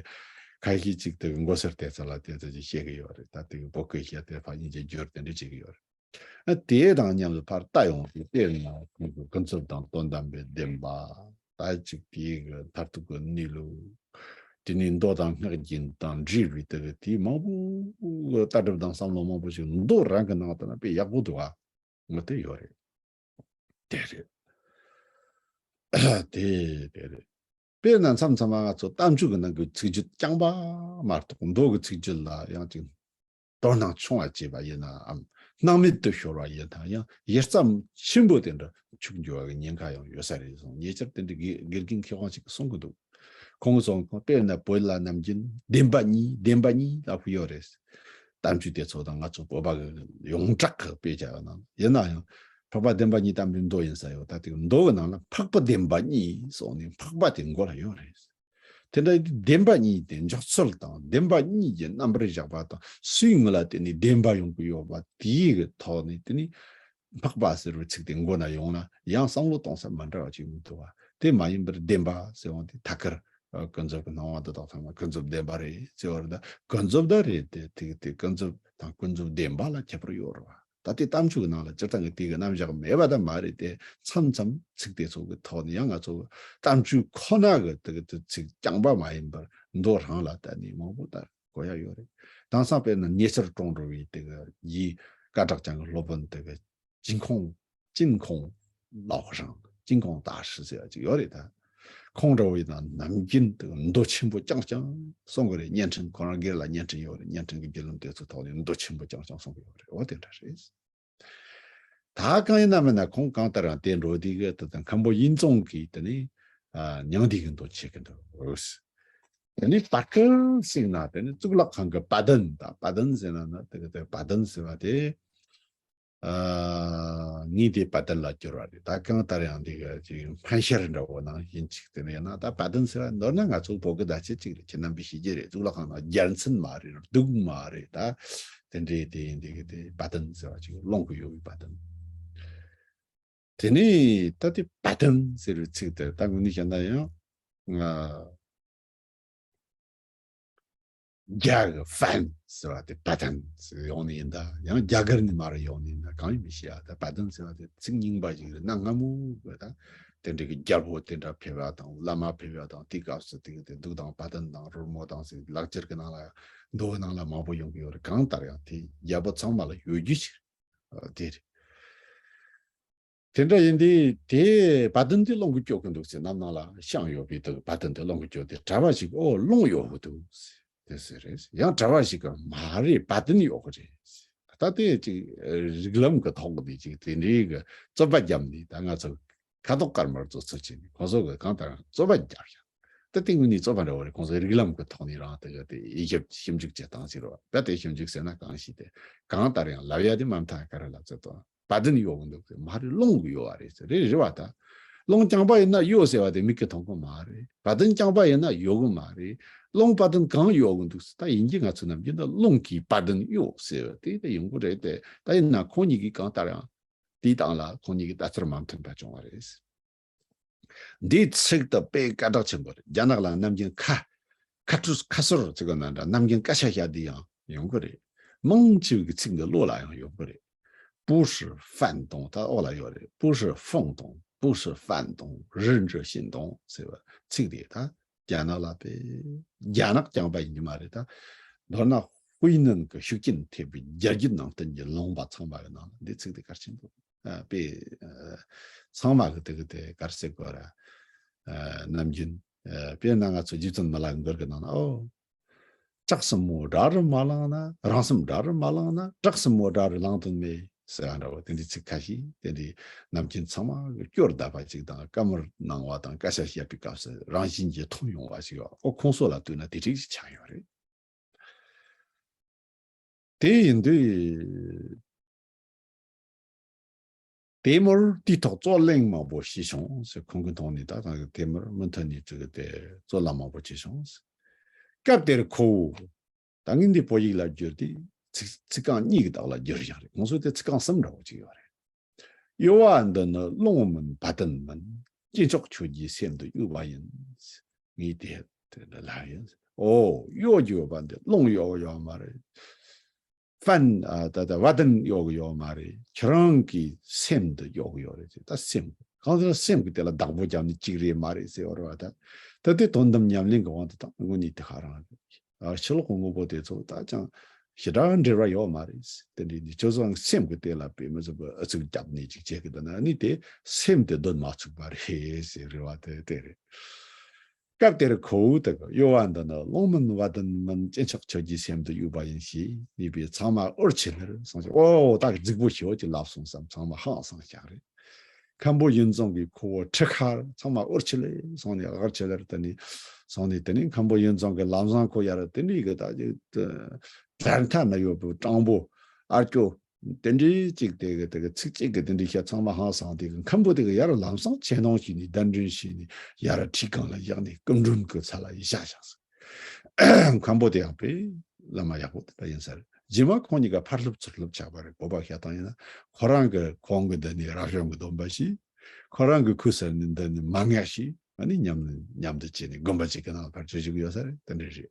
ཁ་ཤས་ཅིག་དེ་མགོ་སེར་བལྟས་ཚར་ལ་དེ་ཚོ་ཅིག་བཤད་གི་ཡོད་རེད། ད་དེ་བོད་སྐད་བཤད་དེ་ཕར་དབྱིན་ཇི་བསྒྱུར་དེ་འདྲ་བྱེད་གི་ཡོད་རེད། ཨ། དེ་དང་མཉམ་དུ་ཕར་ལྟ་ཡོང་དུས། དཔེར་ན་ཁོང་གི་ཀུན་རྫོབ་དང་དོན་དམ་པའི་བདེན་པ། ད་ཅིག་དེའི་གི་མཐར་ཐུག་གི་གནས་ལུགས། དེ་ནས་མདོ་དང་སྔགས་རྒྱུན་དང་འབྲེལ་བའི་དེ་གི་དེ་མང་པོ་ལྟ་གྲུབ་དང་བསམ་བློ་མང་པོ་ཞིག་མདོ་རང་གི་ནང་དུ་ན་དཔེ་ཡག་པོ་འདུག་ཨ། ངོ་དེ་ཡོད་རེད། དེ་རེད། དེ་དེ་རེད། དཔེར་ན་མཚམས་མཚམས་ང་ཚོ་གཏམ་རྒྱུད་ཀྱི་ནང་གི་ཚིག་རྒྱུད་རྐྱང་པ་མ་གཏོགས། མདོ་གི་ཚིག་རྒྱུད་ལ་ཡང་ཅིག་དོ་སྣང་ཆུང་བ་བྱས་པ་ཡིན་ནའམ། སྣང་མེད་དུ་ཤོར་བ་ཡིན་ན་ཡང་། ཡིག་རྩ་ཆེན་པོ་དེ་འདྲ་འཆུག་འགྱུར་བ་གི་ཉེན་ཁ་ཡང་ཡོད་ས་རེད་གསུངས། ཉེ་ཆར་དེ་འདྲའི་དགེ་དགེ་རྒན་མཁས་དབང་ཞིག་གིས་གསུང་གི་འདུག་ཁོང་གིས་གསུངས། དཔེར་ན་བོད་ལ་ནམ་རྒྱུན་བདེན་པ་གཉིས། བདེན་པ་གཉིས་ལབ་ཀྱི་ཡོད་རེད། གཏམ་རྒྱུད་དེ་ཚོ་དང་ང་ཚོ་བོད་པ་གི་ཡོངས་གྲགས་ཀྱི་དཔེ་ཆ་ཡོད་ན། ཡིན་ན་ཡང་འཕགས་པ་བདེན་པ་གཉིས་གཏམ་རྒྱུད་མདོ་ཡིན་ས་ཡོད། ད་དེ་མདོ་གི་ནང་ལ་འཕགས་པ་བདེན་པ་གཉིས་གསུངས་ནས་འཕགས་པ་དེ་མགོ་ལ་ཡོད་རེད། དེ་འདྲ་བདེན་པ་གཉིས་དེ་འཇོག་ཚུལ་དང་། བདེན་པ་གཉིས་ཀྱི་རྣམ་པར་བཞག་པ་དང་། སུའི་ངོ་ལ་དེ་ནི་བདེན་པ་ཡོང་གི་ཡོད་པ་དེའི་གི་ཐོག་ནས་དེ་ནི་འཕགས་པ་ཟེར་བའི་ཚིག་དེ་མགོ་ན་ཡོང་ན་ཡང་བསམ་བློ་གཏོང་ས་མ་འདྲ་བ་ཅིག་མི་འདུག་བ། དེ་མ་ཡིན་པར་བདེན་པ་ཟེར་བ་དེ་ཐད་ཀར་ཀུན་རྫོབ་ཀྱི་སྣང་བ་འདི་དག་ཚང་མ་ཀུན་རྫོབ་བདེན་པ་རེད་ཟེར་བ་རེད། ད་ཀུན་རྫོབ་ད་རེད་དེ། དེ་དེ་ཀུན་རྫོབ་ དང་ཀུན་རྫོབ་བདེན་པ་ལ་ཁྱད་པར་ཡོད་རེད་བ། ད་ལྟའི་གཏམ་རྒྱུད་ཀྱི་ནང་ལ་སྤྱིར་བཏང་གི་དེ་གི་རྣམ་གཞག་མེད་པ་ད་མ་རེད་དེ། མཚམས་མཚམས་ཚིག་དེ་ཚོ་གི་ཐོག་ནས་ཡང་ང་ཚོ་གི་གཏམ་རྒྱུད་ཁོ་ན་གི་དེ་གི་དེ་ཚིག་རྐྱང་པ་མ་ཡིན་པར་མདོ་རང་ལ་ད་ནི་མང་པོ་ད་གོ་ཡ་ཡོད་རེད། དེང་སང་དཔེར་ན་ཉེ་ཆར་བཀྲོངས་འགྲོ་བའི་དེ་གི་ཡི་སྐད་གྲགས་ཅན་གྱི་སློབ་དཔོན་དེ་གི་ཅིན་ཁོང་། ཅིན་ཁོང་ལའོ་ཧྲང་། ཅིན་ཁོང་ཏཱ་ཧྲི་ཟེར་བ་ཅིག་ཡོད་རེད་ད། ཁོང་འདྲ་བོ་ཡིན་ན་ནམ་རྒྱུན་དུ་མདོ་ཆེན་པོ་རྐྱང་རྐྱང་གསུང་གི་རེད། བརྙན་འཕྲིན་ཁོ་རང་སྒེར་ལ་བརྙན་འཕྲིན་ཡོད་རེད། བརྙན་འཕྲིན་གྱི་བརྒྱུད་ལམ་དེ་ཚོ་ཐོག་ནས་མདོ་ཆེན་པོ་རྐྱང་རྐྱང་གསུང་གི་ཡོད་རེད། འོ་དེ་འདྲ་རེད། ད་གང་ཡིན་ན་མིན་ན་ཁོང་གང་ལྟར་ཡང་དེ་འགྲོ་དུས་གི་དེ་དང་མཁན་པོ་དབྱིན་ཙོང་གིས་དེ་ནས་ཨ་མྱང་འདས་ཀྱི་མདོ་བྱེད་ཀྱི་འདུག་དེ་ནས་པ་ཀི་ཟེར་ན་དེ་ནས་གཙུག་ལག་ཁང་གི་པ་དན་དང་། པ་དན་ཟེར་ན་ན་དེ་གི་དེ་པ་དན་ཟེར་བ་དེ། ཨ། ངས་དེ་པ་དན་ལ་བསྒྱུར་བ་རེད། ད་གང་ལྟར་ཡང་འདི་ག་ཅིག་ཕན་ཤེར་འདྲ་བོ་ནང་བཞིན་ཅིག་དེ་ནས་ཡང་ན་ད་པ་དན་ཟེར་བ་མདོར་ན་ང་ཚོ་བོད་སྐད་བརྡ་ཆད་ཅིག་རེད། ཁྱེད་རྣམ་པས་ཤེས་ཀྱི་རེད། གཙུག་ལག་ཁང་ནང་རྒྱལ་མཚན་མ་རེད། གདུགས་མ་རེད། ད་དེ་འདྲའི་དེ་ཡིན་འདི་གི་དེ་པ་དན་ཟེར་བ་ཅིག་སློང་གི་ཡོད་པའི་པ་དན། དེ་ནས་ད་དེ་པ་དན་ཟེར་བའི་ཚིག་དེ་ད་དངོས་གནས་བཤད་ན་ཡང་ང་རྒྱ་གི་ཧྥན་ཟེར་བ་དེ་པ་དན་ཟེར་ཡོང་ནི་ཡིན་ད། ཡང་རྒྱ་གར་ནས་མར་ཡོང་ནི་ཡིན་ད། གང་ཡིན་མི་ཤེས་ཡ། ད་པ་དན་ཟེར་བ་དེ་ཚིག་རྙིང་པ་ཞིག་རེད། གནའ་སྔ་མོ་གི་ད་དེ་འདྲའི་གི་རྒྱལ་པོ་དེ་འདྲ་ཕེབས་པ་དང་བླ་མ་ཕེབས་པ་དང་། དེའི་སྐབས་སུ་དེ་གི་དེ་གདུགས་དང་པ་དན་དང་རོལ་མོ་དང་ཟེར་ལག་ཁྱེར་གི་ནང་ལ་མདོ་གི་ནང་ལ་མང་པོ་ཡོང་གི་ཡོད་རེད། གང་ལྟར་ཡང་དེ་རྒྱལ་པོ་ཚང་མ་ལ་ཡོད་རྒྱུ་ཞིག་རེད། དེ་རེད། དེ་འདྲ་ཡིན་དུས་དེ་བ་དན་དེ་སློང་གི་སྐྱོ་གི་འདུག་ཟེར། རྣམ་སྣང་ལ་ཤངས་ཡོད་པའི་དུ་བ་དན་དེ་སློང་གི་སྐྱོ་དེ་གྲྭ་པ་ཞིག་ཨོ་སློང་ཡོད་གི་འདུག་ཟེར། དེ་ཟེར་རེད། ཡང་གྲྭ་པ་ཞིག་གིས་མ་རེད། བ་དན་ཡོད་གི་རེད་ཟེར། ད་དེ་ཅིག་རིགས་ལམ་གི་ཐོག་ནས་ཅིག་དེ་འདྲའི་གི་རྩོད་པ་བརྒྱབ་ནས། ད་ང་ཚོ་ཁ་དོག་དཀར་དམར་ཚོ་ཚུར་ཕྱིན་ནས་ཁོང་ཚོ་གིས་གང་ལྟར་རྩོད་པ་བརྒྱབ་ཡ། ད་དེ་དངོས་གནས་རྩོད་པ་འདྲ་བོ་རེད། ཁོང་ཚོ་རིགས་ལམ་གི་ཐོག་ནས་རང་དེ་གི་དེ་དབྱེ་ཞིབ་ཞིབ་འཇུག་བྱེད་སྟངས་ཤིག་རེད་བ། ད་དེ་ཞིབ་འཇུག་ཟེར་ན་གང་ཞིག་དེ་གང་ལྟར་ཡང་ལབ་ཡ་དེ་མ་མཐའ་ག་རེ་ལབ་ཚོད་དང་། བ་དན་ཡོད་གི་འདུག་ཟེར། མ་རེད། སློང་གི་ཡོད་བ་རེད་ཟེར། རེད་རེད་བ། ད་སློང་རྐྱང་པ་ཡིན་ན་ཡོད་ཟེར་བ་དེ་མིག་གིས་མཐོང་གི་མ་རེད། བ་དན་རྐྱང་པ་ཡིན་ན་ཡོད་གི་མ་རེད། སློང་བ་དན་གང་ཡོད་གི་འདུག་ཟེར། ད་ཡིན་གྱི་ང་ཚོ་ནམ་རྒྱུན་ད་སློང་གི་བ་དན་ཡོད་ཟེར་བ་དེ་ད་ཡོང་གི་རེད་དེ། ད་ཡིན་ན་ཁོང་གཉིས་ཀྱིས་གང་ལྟར་ཡང་དེའི་སྟེང་ལ་ཁོང་གཉིས་ཀྱི་ལྟ་ཚུལ་མ་མཐུན་པ་བྱུང་བ་རེད། འདིའི་ཚིག་དེ་དཔེ་སྐད་གྲགས་ཆེན་པོ་རེད། རྒྱ་ནག་ལ་ནམ་རྒྱུན་ཁ་ཁ་ཁྲུས་ཁ་གསོལ་ཚིག་གི་ནང་འདྲ་ནམ་རྒྱུན་སྐད་ཆ་བཤད་དུས་ཡང་ཡོང་གི་རེད། མང་ཆེ་བའི་ཚིག་འདི་བློ་ལ་ཡང་ཡོང་གི་རེད། 不是饭懂 ད་འོག་ལ་ཡོད་རེད། 不是饭懂，不是饭懂， 日日心懂 ཟེར་བ་ཚིག་དེ་ད་རྒྱ་ནག་ལ་དཔེ་རྒྱ་ནག་རྐྱང་པ་ཡིན་གྱི་མ་རེད། ད་མདོར་ན་ཧུའེ་ནན་གྱི་ཤུགས་རྐྱེན་ཐེབས་པའི་རྒྱ་རྒྱུད་ནང་བསྟན་གྱི་ལུང་པ་ཚང་མ་གི་ནང་ལ་འདི་ཚིག་དེ་གལ་ཆེན་པོ། ཨ། དཔེ། ཨ། ཚང་མ་གི་དེ་གི་དེ་གར་སེ་གོ་ར། ཨ། ནམ་རྒྱུན། ཨ། དཔེར་ན་ང་ཚོ་རྗེ་བཙུན་མི་ལ་མགུར་གི་ནང་ན། ཨོ། བྲག་སྲིན་མོ་དགྲ་རུ་མ་ལངས་ན། རང་སེམས་དགྲ་རུ་མ་ལངས་ན། བྲག་སྲིན་མོ་དགྲ་རུ་ལངས་དོན་མེད་ཟེར་བ་འདྲ་བོ་དེ་འདྲའི་ཚིག་ཁ་ཤས་དེ་འདྲའི་ནམ་རྒྱུན་ཚང་མ་གི་སྐྱོར་བརྡབ་པ་ཅིག་དང་། བཀའ་མོལ་གནང་བ་དང་སྐད་ཆ་བཤད་པའི་སྐབས་སུ་རང་བཞིན་གྱིས་ཐོན་ཡོང་བ་ཞིག་ཡོད། ཨོ། ཁོང་ཚོ་ལ་ལྟོས་ན་དེ་འདྲ་ཞིག་ཆགས་ཡོད་རེད། དེ་ཡིན་དུས། དེ་མུར་དེའི་ཐོག་རྩོད་གླེང་མང་པོ་བྱས་བྱུང་ཟེར། ཁོང་གི་མཐོང་ནས་ད་གང་གི་དེ་མུར་མུ་མཐུད་ནས་ཅིག་གི་དེ་རྩོད་གླེང་མང་པོ་བྱས་བྱུང་ཟེར། སྐབས་དེར་ཁོ་བོ། ད་ངས་འདི་བོད་ཡིག་ལ་བསྒྱུར་ཏེ་ཚིག་ཚིག་རྐང་གཉིས་ཀྱི་དག་ལ་བསྒྱུར་བཞག་རེད། ཁོང་ཚོ་དེ་ཚིག་རྐང་གསུམ་འདྲ་བོ་ཅིག་ཡོད་རེད། གཡོ་བ་འདི་ནི་སློང་མིན་བ་དན་མིན། སྐྱེས་མཆོག་ཁྱོད་ཀྱི་སེམས་དུ་གཡོས་པ་ཡིན། ངས་དེ་དེ་འདྲ་ལབ་ཡིན། ཨོ། གཡོ་རྒྱུ་ཡོད་པ་འདི་སློང་གཡོ་གི་ཡོད་མ་རེད། ཧྥན། ཨ། ད་ད་བ་དན་གཡོ་གི་ཡོད་མ་རེད། ཁྱེད་རང་གི་སེམས་འདི་གཡོ་གི་ཡོད་རེད་ཟེར། ད་སེམས་གང་ཟེར་ན་སེམས་ཀྱི་དེ་ལ་བདག་པོ་བརྒྱབ་ནས་གཅིག་རེད་མ་རེད་ཟེར་བ་རེད་བ། ད་ད་དེ་དོན་དམ་ཉམས་ལེན་གྱི་དབང་དུ་བཏང་དངོས་གནས་དེ་ཧ་རང་རེད། ཨ། ཕྱི་ལོགས་ཀྱི་དངོས་པོ་དེ་ཚོ་ད་ཅང་ཞེ་དྲག་འབྲེལ་བ་ཡོད་མ་རེད། དེ་འདྲའི་ནི་ཁྱོད་ཚོ་སེམས་ཀྱི་དེ་ལ་དཔེ་མི་སྲིད་པའི་ཨུ་ཚུགས་བརྒྱབ་ནས་ཅིག་བྱེད་ཀྱི་འདུག་ན་ནི་དེ་སེམས་དེ་གདོན་མ་ཚུགས་པ་རེད་ཟེར་རེད་བ། དེ་དེ་རེད། སྐབས་དེར་ཁོ་བོ་དེ་གི་གཡོ་བ་འདི་ནི་སློང་མིན་བ་དན་མིན། སྐྱེས་མཆོག་ཁྱོད་ཀྱི་སེམས་དུ་གཡོས་པ་ཡིན་ཞེས་ནུས་པས་ཚང་མ་འུར་ཆེ་ལེར་གསུངས་ཤིང་། ཨོ། ད་རྫིག་པོ་ཞེ་པོ་ཅིག་ལབ་སོང་བསམ་ཚང་མ་ཧང་སངས་ཤག་རེད། མཁན་པོ་དབྱིན་ཙོང་གིས་ཁོ་བོ་ཁྲི་ཁར་ཚང་མ་འུར་ཆེ་ལེ་སོང་ནས་འུར་ཆེ་ལེར་དེ་ནས་སོང་ནས། དེ་ནས་མཁན་པོ་དབྱིན་ཙོང་གིས་ལམ་སང་ཁོ་ཡར་དེ་འདྲའི་གི་ད་ཅིག་དྲན་ཐབས་མ་ཡོད་པའི་སྤྲང་པོ་ཨར་ཀྱོ་དེ་འདྲའི་ཅིག་དེ་གི་དེ་གི་ཚིག་གཅིག་གི་དེ་འདྲའི་བཤད་ཚང་མ་ཧང་སངས། དེ་གི་མཁན་པོ་དེ་གི་ཡར་ལམ་སང་ཆེ་མཐོང་བྱས་ནས་གདན་འདྲེན་བྱས་ནས་ཡར་ཁྲི་སྒང་ལ་བཞག་ནས་སྐུ་མགྲོན་གྱི་ཚད་ལ་བཞག་བཞག་ཟེར། མཁན་པོ་དེ་ཡང་དཔེ་བླ་མ་ཡག་པོ་དེ་འདྲ་ཡིན་ས་རེད། རྗེས་མ་ཁོང་གཉིས་ཀ་ཕར་སླེབས་ཚུར་སླེབས་ཆགས་པ་རེད། བོད་པ་བཤད་སྟངས་ཡིན་ན་ཁོ་རང་གི་གོང་གི་མདུན་ནས་རབ་བྱུང་གི་སྡོམ་པ་བྱས། ཁོ་རང་གི་ཁུ་སེར་ནས་མདུན་ནས་མ་ངལ་བྱས། ཨ་ནི་མཉམ་མཉམ་དུ་བྱས་ནས་དགོན་པ་གཅིག་གི་ནང་ལ་ཕར་ཚུར་བཞུགས་ཡོད་ས་རེད། དེ་འདྲ་རེད།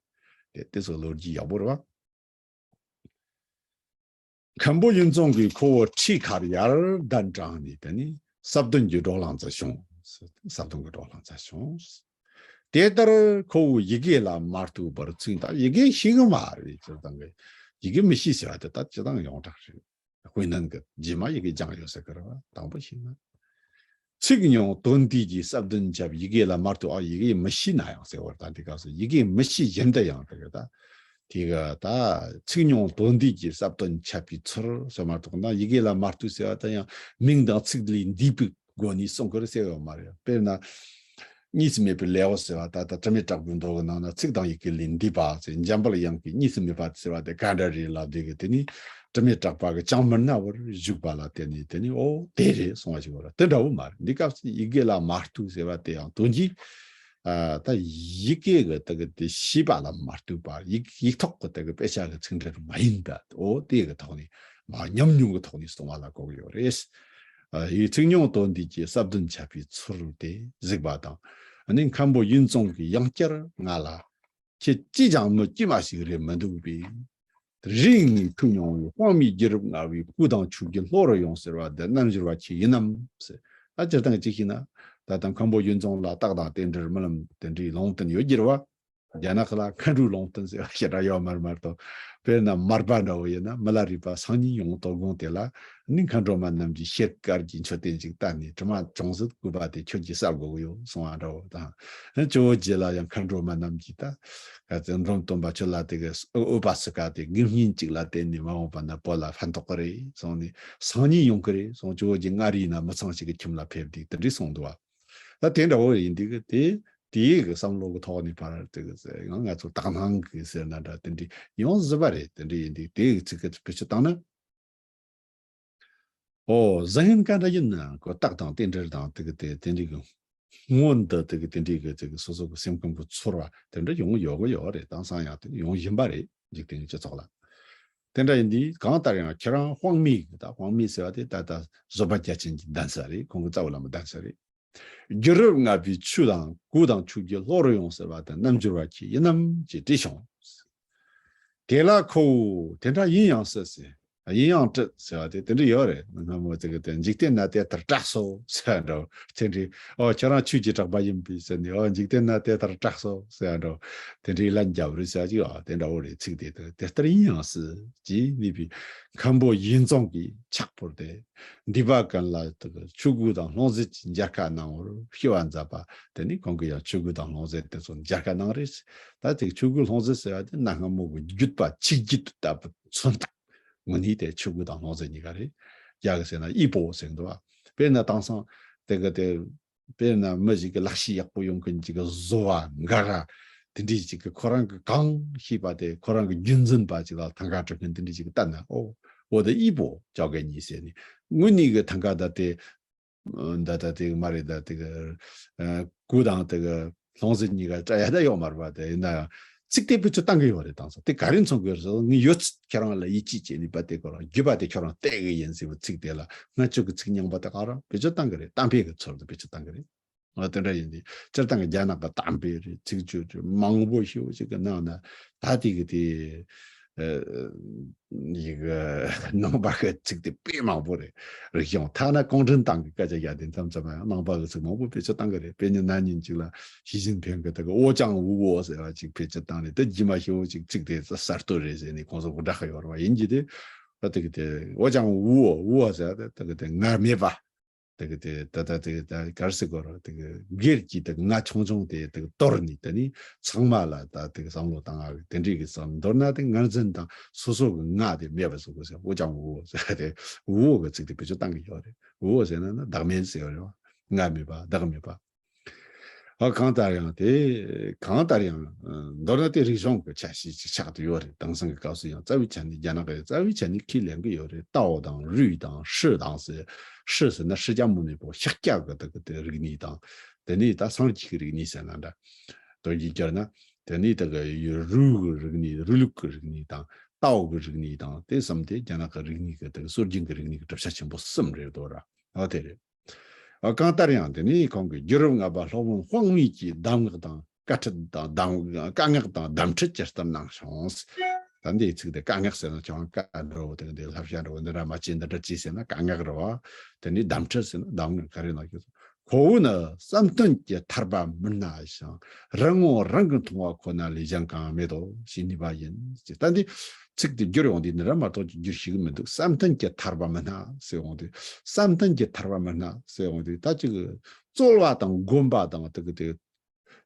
དེ་དེ་ཚོ་ལོ་རྒྱུས་ཡག་པོ་རེད་བ། མཁན་པོ་ཡུན་ཙོང་གིས་ཁོ་བོ་ཁྲིའི་ཁར་ཡར་གདན་དྲངས་ནས་དེ་ནས་ས་བདུན་གྱི་བགྲོ་གླེང་མཛད་བྱུང་། ས་བདུན་གྱི་བགྲོ་གླེང་མཛད་བྱུང་། དེ་ལྟར་ཁོ་བོས་ཡི་གེ་ལ་མ་ལྟོས་པར་ཚིག་དང་ཡི་གེ་ཤེས་གི་མ་རེད། སྤྱིར་བཏང་གི་ཡི་གེ་མི་ཤེས་ཟེར་བ་དེ་ད་སྤྱིར་བཏང་ཡོངས་གྲགས་རེད། དཔེར་ན་གི་རྗེས་མ་ཡི་གེ་སྦྱངས་ཡོད་ཟེར་གི་རེད་བ། དང་པོ་ཤེས་ན། ཚིག་ཉུང་དོན་འདུས་ཀྱི་ས་བདུན་ཁྱབ། ཡི་གེ་ལ་མ་ལྟོས། ཨ། ཡི་གེ་མི་ཤེས་ན་ཡང་ཟེར་བར། ད་འདི་སྐབས་སུ་ཡི་གེ་མི་ཤེས་བཞིན་དུ་ཡང་དེ་གི་ད་དེ་གི་ད་ཚིག་ཉུང་དོན་འདུས་ཀྱི་ས་བདུན་ཁྱབ་པའི་ཚུལ་ཟེར་མ་གཏོགས་ན། ཡི་གེ་ལ་མ་ལྟོས་ཟེར་བ་ད་ཡང་མིང་དང་ཚིག་ལས་འདས་པའི་སྒོ་ནས་གསུང་གི་རེད་ཟེར་ཡོད་མ་རེད། དཔེར་ན། གཉིས་སུ་མེད་པའི་ལེའུ་ཟེར་བ་ད་ལྟ་དྲི་མེད་གྲགས་པའི་མདོ་གི་ནང་ན་ཚིག་དང་ཡི་གེ་ལས་འདས་པ་ཟེར། འཇམ་དཔལ་དབྱངས་ཀྱིས་གཉིས་སུ་མེད་པ་ཟེར་བ་དེ་ག་འདྲ་རེད་ལབ་དུས་གི་དེ་ནི་དྲི་མེད་གྲགས་པ་གིས་ཅང་མི་སྣང་བར་བཞུགས་པ་ལ་བརྟེན་ནས་དེ་ནི་ཨོ་དེ་རེད་གསུང་བ་ཞིག་ཡོད་རེད། དེ་འདྲ་བོ་མ་རེད། འདི་སྐབས་སུ་ཡི་གེ་ལ་མ་ལྟོས་ཟེར་བ་དེ་ཡང་དོན་གྱིས་ཨ་ད་ཡི་གེ་གི་དེ་གི་དེ་ཤེས་པ་ལ་མ་ལྟོས་པར། ཡིག་ཡིག་ཐོག་གི་དེ་གི་དཔེ་ཆ་གི་ཚིག་འགྲེལ་མ་ཡིན་པ། ཨོ་དེ་གི་ཐོག་ནས་མ་ཉམས་མྱོང་གི་ཐོག་ནས་གསུང་བ་ལ་གོ་གི་ཡོད་རེད། ཨ། ཡིག་ཚིག་ཉུང་དོན་འདུས་ཀྱི་ས་བདུན་ཁྱབ་པའི་ཚུལ་དེ་གཟིགས་པ་དང་། ཨ་ནི་མཁན་པོ་ཡུན་ཙོང་གིས་ཡང་བསྐྱར་ང་ལ། ཁྱེད་ཅིས་ཀྱང་མི་དཀྱུས་མ་ཞིག་རེད་མི་འདུག་པས། རིགས་ངས་ཐོས་མྱོང་བའི་དཔང་མིའི་རྒྱུད་རབས་ལྔ་པའི་སྐུ་དང་ཆོས་ཀྱི་ལྷོ་རུ་ཡོང་ཟེར་བ་འདི་རྣམ་འགྱུར་བ་ཁྱེད་ཡིན་ནམ་ཟེར། ཨ། སྤྱིར་བཏང་གཅིག་བྱས་ན་ད་ལྟ་མཁན་པོ་ཡུན་ཙོང་ལ་རྟགས་དང་རྟེན་འབྲེལ་རྨི་ལམ་དེ་འདྲའི་ལུང་བསྟན་ཡོད་རྒྱུ་རེད་བ། རྒྱ་ནག་ལ་མཁའ་འགྲོའི་ལུང་བསྟན་ཟེར་བ་ཞེ་དྲག་ཡོད་མ་རེད་མ་གཏོགས། དཔེར་ན་མར་པ་འདྲ་བོ་ཡིན་ན་མི་ལ་རས་པ་སང་ཉིན་ཡོང་དོ་དགོངས་དེ་ལ་ནི་མཁའ་འགྲོ་མ་རྣམས་ཀྱིས་ཤེལ་དཀར་གྱི་མཆོད་རྟེན་ཅིག་བཏབ་ནས། དྲི་མ་ཅུང་ཟད་བཀོད་པ་དེ་ཁྱོད་ཀྱིས་བསལ་དགོས་ཀྱི་ཡོད་གསུང་བ་འདྲ་བོ་དང་། ཇོ་བོ་རྗེ་ལ་ཡང་མཁའ་འགྲོ་མ་རྣམས་ཀྱིས་ད་ག་ཚོད་འབྲོམ་སྟོན་པ་ཁྱོད་ལ་དེ་གི་འོད་པ་སུ་ག་དེ་དགུན་ཉིན་གཅིག་ལ་བརྟེན་ནས་མ་འོངས་པ་ན་བོད་ལ་ཕན་ཐོགས་ཀྱི་རེད་གསུངས་ནས། སང་ཉིན་ཡོང་གི་རེད་གསུངས། ཇོ་བོ་རྗེ་མངའ་རིས་ན་མི་ཚང་ཞིག་གི་ཁྱིམ་ལ་ཕེབས་དུས་དེ་འདྲས་གསུངས་འདུག་བ། ད་དེ་འདྲ་བོ་ཡིན་དུས་ཀྱི་དེ་དེའི་གི་བསམ་བློ་གི་ཐོག་ནས་ཕར་དེ་གི་ཡང་ང་ཚོ་དག་སྣང་གི་ཟེར་ན་འདྲ་དེ་འདྲའི་ཡོང་སྲིད་པ་རེད། དེ་འདྲ་ཡིན་དུས་དེ་གི་ཚིག་གི་བེད་སྤྱོད་བཏང་ན། ཨོ་གཟུགས་བརྙན་ག་འདྲ་ཡིན་ན་ཁོ་རྟགས་དང་རྟེན་འབྲེལ་དང་དེ་གི་དེ་དེ་འདྲའི་གི་སྔོན་དུ་དེ་གི་དེ་འདྲའི་གི་དེ་གི་སོ་སོ་གི་སེམས་ཁམས་གི་ཚོར་བ་དེ་འདྲ་ཡོང་ཡོད་གི་ཡོད་རེད། དེང་སང་ཡང་དེ་ཡོང་བཞིན་པ་རེད། འཇིག་རྟེན་གྱི་སྤྱི་ཚོགས་ལ། དེ་འདྲ་ཡིན་དུས་གང་ལྟར་ཡང་ཁྱེད་རང་དཔང་མི་གི་ད་དཔང་མི་ཟེར་བ་དེ་ད་ལྟ་བཟོད་པ་རྒྱ་ཆེན་གྱི་གདན་ས་རེད། ཁོང་གི་རྩ་བའི་བླ་མ་གདན་ས་རེད། རྒྱུད་རབས་ལྔ་པའི་ཆོས་དང་སྐུ་དང་ཆོས་ཀྱི་ལྷོ་རུ་ཡོང་ཟེར་བ་དེ་རྣལ་འབྱོར་བ་ཁྱེད་ཡིན་ནམ་ཅེས་དྲིས་བྱུང་། དེ་ལ་ཁོ་བོས་དེ་འདྲ་ཡིན་ཡང་སྲིད་ཟེར། ཡིན་ཡང་སྲིད་ཟེར་བ་དེ་དེ་འདྲ་ཡོད་རེད། སྔ་མོ་དེ་གི་དེ་འཇིག་རྟེན་ན་དེ་ལྟར་གྲགས་སོ་ཟེར་བ་འདྲ་བོ་དེ་འདྲའི། ཨོ་ཁྱེད་རང་ཆོས་ཀྱི་གྲགས་པ་ཡིན་པས་ཟེར་ནས། ཨོ་འཇིག་རྟེན་ན་དེ་ལྟར་གྲགས་སོ་ཟེར་བ་འདྲ་བོ་དེ་འདྲའི་ལན་རྒྱབ་རེད་ཟེར་གྱི། ཨོ་དེ་འདྲ་བོ་རེད། ཚིག་དེ་དེ་ལྟར་ཡིན་ཡང་སྲིད་ཅེས་ནུས་པའི་མཁན་པོ་ཡུན་ཙོང་གིས་ཕྱག་ཕུལ་ཏེ། འདུས་པ་ཀུན་ལ་དེ་གི་ཆོས་གོས་དང་ལྷུང་བཟེད་ཀྱི་མཇལ་ཁ་གནང་བར་ཞུ་བ་མཛད་པ། དེ་ནས་ཁོང་གིས་ཡང་ཆོས་གོས་དང་ལྷུང་བཟེད་དེ་ཚོ་མཇལ་ཁ་གནང་རེད། ད་དེ་ཆོས་གོས་ལྷུང་བཟེད་ཟེར་བ་དེ་གནའ་སྔ་མོ་གི་བརྒྱུད་པ་ཆིག་བརྒྱུད་དུ་བཏབ་པའི་མཚོན་རྟགས་དངོས་གནས་དེ་ཆོས་གོས་དང་ལྷུང་བཟེད་གཉིས་ཀ་རེད། རྒྱ་གི་ཟེར་ན་ཨི་པོ་ཟེར་འདུག་བ། དཔེར་ན་དེང་སང་དེ་གི་དེ་དཔེར་ན་མི་ཞིག་གི་ལག་ཤེས་ཡག་པོ་ཡོང་མཁན་ཅིག་གི་བཟོ་བ་འགའ་རེ་དེ་འདྲས་ཅིག་གི་ཁོ་རང་གི་གང་ཤེས་པ་དེ་ཁོ་རང་གི་རྒྱུན་འཛིན་པ་ཅིག་ལ་ཐང་ག་སྤྲོད་མཁན་དེ་འདྲས་ཅིག་གི་ལྟ་ན། ཨོ་འོ་དེ་ཨི་པོ་ཅོག་གེ་གཉིས་ཟེར་ནས། དངོས་གནས་གི་ཐང་ག་ད་དེ་ད་ད་དེ་མ་རེད། ད་དེ་གི་ཨ་གོས་དང་དེ་གི་ལྷུང་བཟེད་གཉིས་ཀ་སྤྲད་ཡ་ད་ཡོད་མ་རེད་པ། དེ་ཡིན་ན་ཡང་ཚིག་དེ་བེད་སྤྱོད་བཏང་གི་ཡོད་རེད། དེང་སང་དེ་ག་རེ་མཚོན་གི་ཡོད་རེད་ཟེར་ན། ངས་ཡོད་ཚད་ཁྱེད་རང་ལ་ཡིད་ཆེས་བྱས་ནས་པ། དེ་ཁོ་རང་བརྒྱུད་པ་དེ་ཁྱོད་རང་གཏད་གི་ཡིན་ཟེར་བའི་ཚིག་དེ་ལ་སྔ་ཕྱི་གི་ཚིག་རྙིང་པ་དེ་ག་རང་བེད་སྤྱོད་བཏང་གི་རེད། གཏམ་དཔེ་གི་ཚུལ་དུ་བེད་སྤྱོད་བཏང་གི་རེད། ཨ་དེ་འདྲ་ཡིན་དུས་སྤྱིར་བཏང་གི་རྒྱ་ནག་གི་གཏམ་དཔེ་རེད། ཚིག་བརྗོད་རེད། མང་པོ་ཞེ་པོ་ཅིག་གི་ནང་ན་ད་དེ་གི་དེ་ཨ་ཡི་གེ་ནང་པ་གི་ཚིག་དེ་དཔེ་མང་པོ་རེད། རིག་གཞུང་ཐ་ན་གུང་ཁྲན་ཏང་གི་སྐད་ཆ་བརྒྱབ་དེ་མཚམས་མཚམས་ཡང་ནང་པ་གི་ཚིག་མང་པོ་བེད་སྤྱོད་བཏང་གི་རེད། དཔེར་ན་ན་ནིང་ཅིག་ལ་ཞི་ཅིན་ཕིང་གི་དེ་གི་འོ་ཅང་འུ་འོ་ཟེར་བ་ཅིག་བེད་སྤྱོད་བཏང་ནས། དེ་རྗེས་མ་ཞེ་པོ་ཅིག་ཚིག་དེ་གསར་གཏོད་རེད་ཟེར་ནས་ཁོང་ཚོ་གི་བསྒྲགས་ཡོད་རེད་བ། ཡིན་གྱི་དེ་ད་དེ་གི་དེ་འོ་ཅང་འུ་འོ་འུ་འོ་ཟེར་བ་དེ་དེ་གི་དེ་ངར་མེད་པ། དེ་གི་དེ་ད་ད་དེ་གི་ད་ག་རེ་ཟེར་དགོས་རེད། དེ་གི་སྒེར་གྱི་དེ་གི་ང་ཆུང་ཆུང་དེ་དེ་གི་དོར་ནས། དེ་ནི་ཚང་མ་ལ་ད་དེ་གི་བསམ་བློ་བཏང་ཡ་གི་དེ་འདྲའི་གི་བསམ། མདོར་ན་དེ་ངར་འཛིན་དང་སོ་སོ་གི་ང་དེ་མེད་པ་བཟོ་དགོས་ཟེར། འུ་ཅང་འུ་འོ་ཟེར་དེ་འུ་འོ་གི་ཚིག་དེ་བེད་སྤྱོད་བཏང་གི་ཡོད་རེད། འུ་འོ་ཟེར་ན་ན་བདག་མེད་ཟེར་བ་རེད་བ། ང་མེད་པ་བདག་མེད་པ། ཨ་གང་ལྟར་ཡང་དེ་གང་ལྟར་ཡང་ཨ་མདོར་ན་དེ་རིག་གཞུང་གི་ཆ་ཤས་ཅིག་ཆགས་བསྡད་ཡོད་རེད། དེང་སང་གི་སྐབས་སུ་ཡང་རྩ་བའི་ཆ་ནས་རྒྱ་ནག་གི་རྩ་བའི་ཆ་ནས་ཁས་ལེན་གི་ཡོད་རེད། ཏའོ་དང་རུས་དང་ཧྲི་དང་ཟེར། ཧྲི་ཟེར་ན་ཧྲི་ཅ་མུ་ནེ་པོ་ཤཱཀྱ་གི་དེ་གི་དེ་རིག་གནས་དང་། དེ་ནས་ད་སངས་རྒྱས་ཀྱི་རིག་གནས་ཟེར་ན་འདྲ། དོན་གྱིས་བསྒྱུར་ན་དེ་ནས་དེ་གི་ཡུ་རུས་ཀྱི་རིག་གནས། རུས་ལུགས་ཀྱི་རིག་གནས་དང་ཏའོ་གི་རིག་གནས་དང་། དེ་གསུམ་དེ་རྒྱ་ནག་གི་རིག་གནས་ཀྱི་དེ་གི་སྲོལ་རྒྱུན་གྱི་རིག་གནས་ཀྱི་གྲུབ་ཆ་ཆེན་པོ་གསུམ་རེད་འདུག་ར། ཨོ་དེ་རེད། ཨ་གང་ལྟར་ཡང་དེ་ནས་ཁོང་གིས་རྒྱུད་རབས་ལྔ་པ་སློབ་དཔོན་དཔང་མི་གི་གདམས་ངག་དང་བཀའ་ཁྲིད་དང་གདམས། བཀའ་ངག་དང་གདམས་ཁྲིད་ཇི་ལྟར་གནང་བྱུང་། ད་འདིའི་ཚིག་དེ་བཀའ་མངགས་ཟེར་ན་ཁྱོད་བཀའ་འགྲོ་དེ་འདི་བསླབ་བྱ་འགྲོ་འདི་འདྲ་མ་བྱེད་འདི་འདྲ་བྱེད་ཟེར་ན་བཀའ་མངགས་རེད་བ། དེ་ནི་གདམས་ཁྲིད་ཟེར་ན་གདམས་ངག་ག་རེ་ན་ཁྱོད་ཁོ་བོ་ནི་བསམ་གཏན་གྱི་ཐར་པ་མི་སྣང་ཞིང་། རང་ངོ་རང་གིས་མཐོང་བ་ཁོ་ན་ལས་གཞན་གང་མེད་དོ་ཞེས་ནུས་པ་ཡིན། ད་འདི་ཚིག་དེ་བསྒྱུར་ཡོང་དུས་འདི་འདྲ་མ་གཏོགས་ཀྱི་བསྒྱུར་ཤེས་ཀྱི་མི་འདུག་བསམ་གཏན་གྱི་ཐར་པ་མི་སྣང་ཟེར་ཡོང་དུས། བསམ་གཏན་གྱི་ཐར་པ་མི་སྣང་ཟེར་ཡོང་དུས་ད་ཅིག་རྩོལ་བ་དང་སྒོམ་པ་དང་དེ་གི་དེ་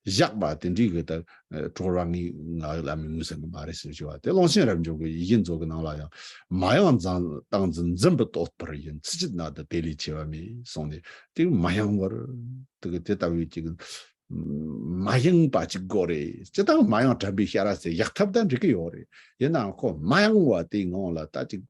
བཞག་པ་དེ་འདྲའི་གི་ད་ཨ་གྲོལ་བ་ངའི་ང་ལ་མི་ངོས་ཟིན་གི་མ་རེད་ཟེར་ཞུ་བ་དེ། ཀློང་ཆེན་རབ་འབྱམས་ཀྱི་ཡིག་རྒྱན་མཛོད་ཀྱི་ནང་ལ་ཡང་། མ་ཡེངས་བཏང་ཚུལ་འཛིན་པའི་བསྟོད་པར་ཡིན། ཚུལ་ཁྲིམས་ནང་དུ་དེ་ལས་ཆེ་བ་མེད་གསུངས་ནས། དེ་མ་ཡེངས་པར་དེ་གི་དེ་ལྟ་བུའི་ཅིག་མ་ཡེངས་པ་ཅིག་དགོས་རེད། སྤྱིར་བཏང་མ་ཡེངས་དྲན་པའི་ཤ་ར་ཟེར་ཡག་ཐབས་དང་འགྲིག་གི་ཡོད་རེད། ཡིན་ནའང་ཁོ་མ་ཡེངས་པ་དེའི་ངང་ལ་ད་ཅིག་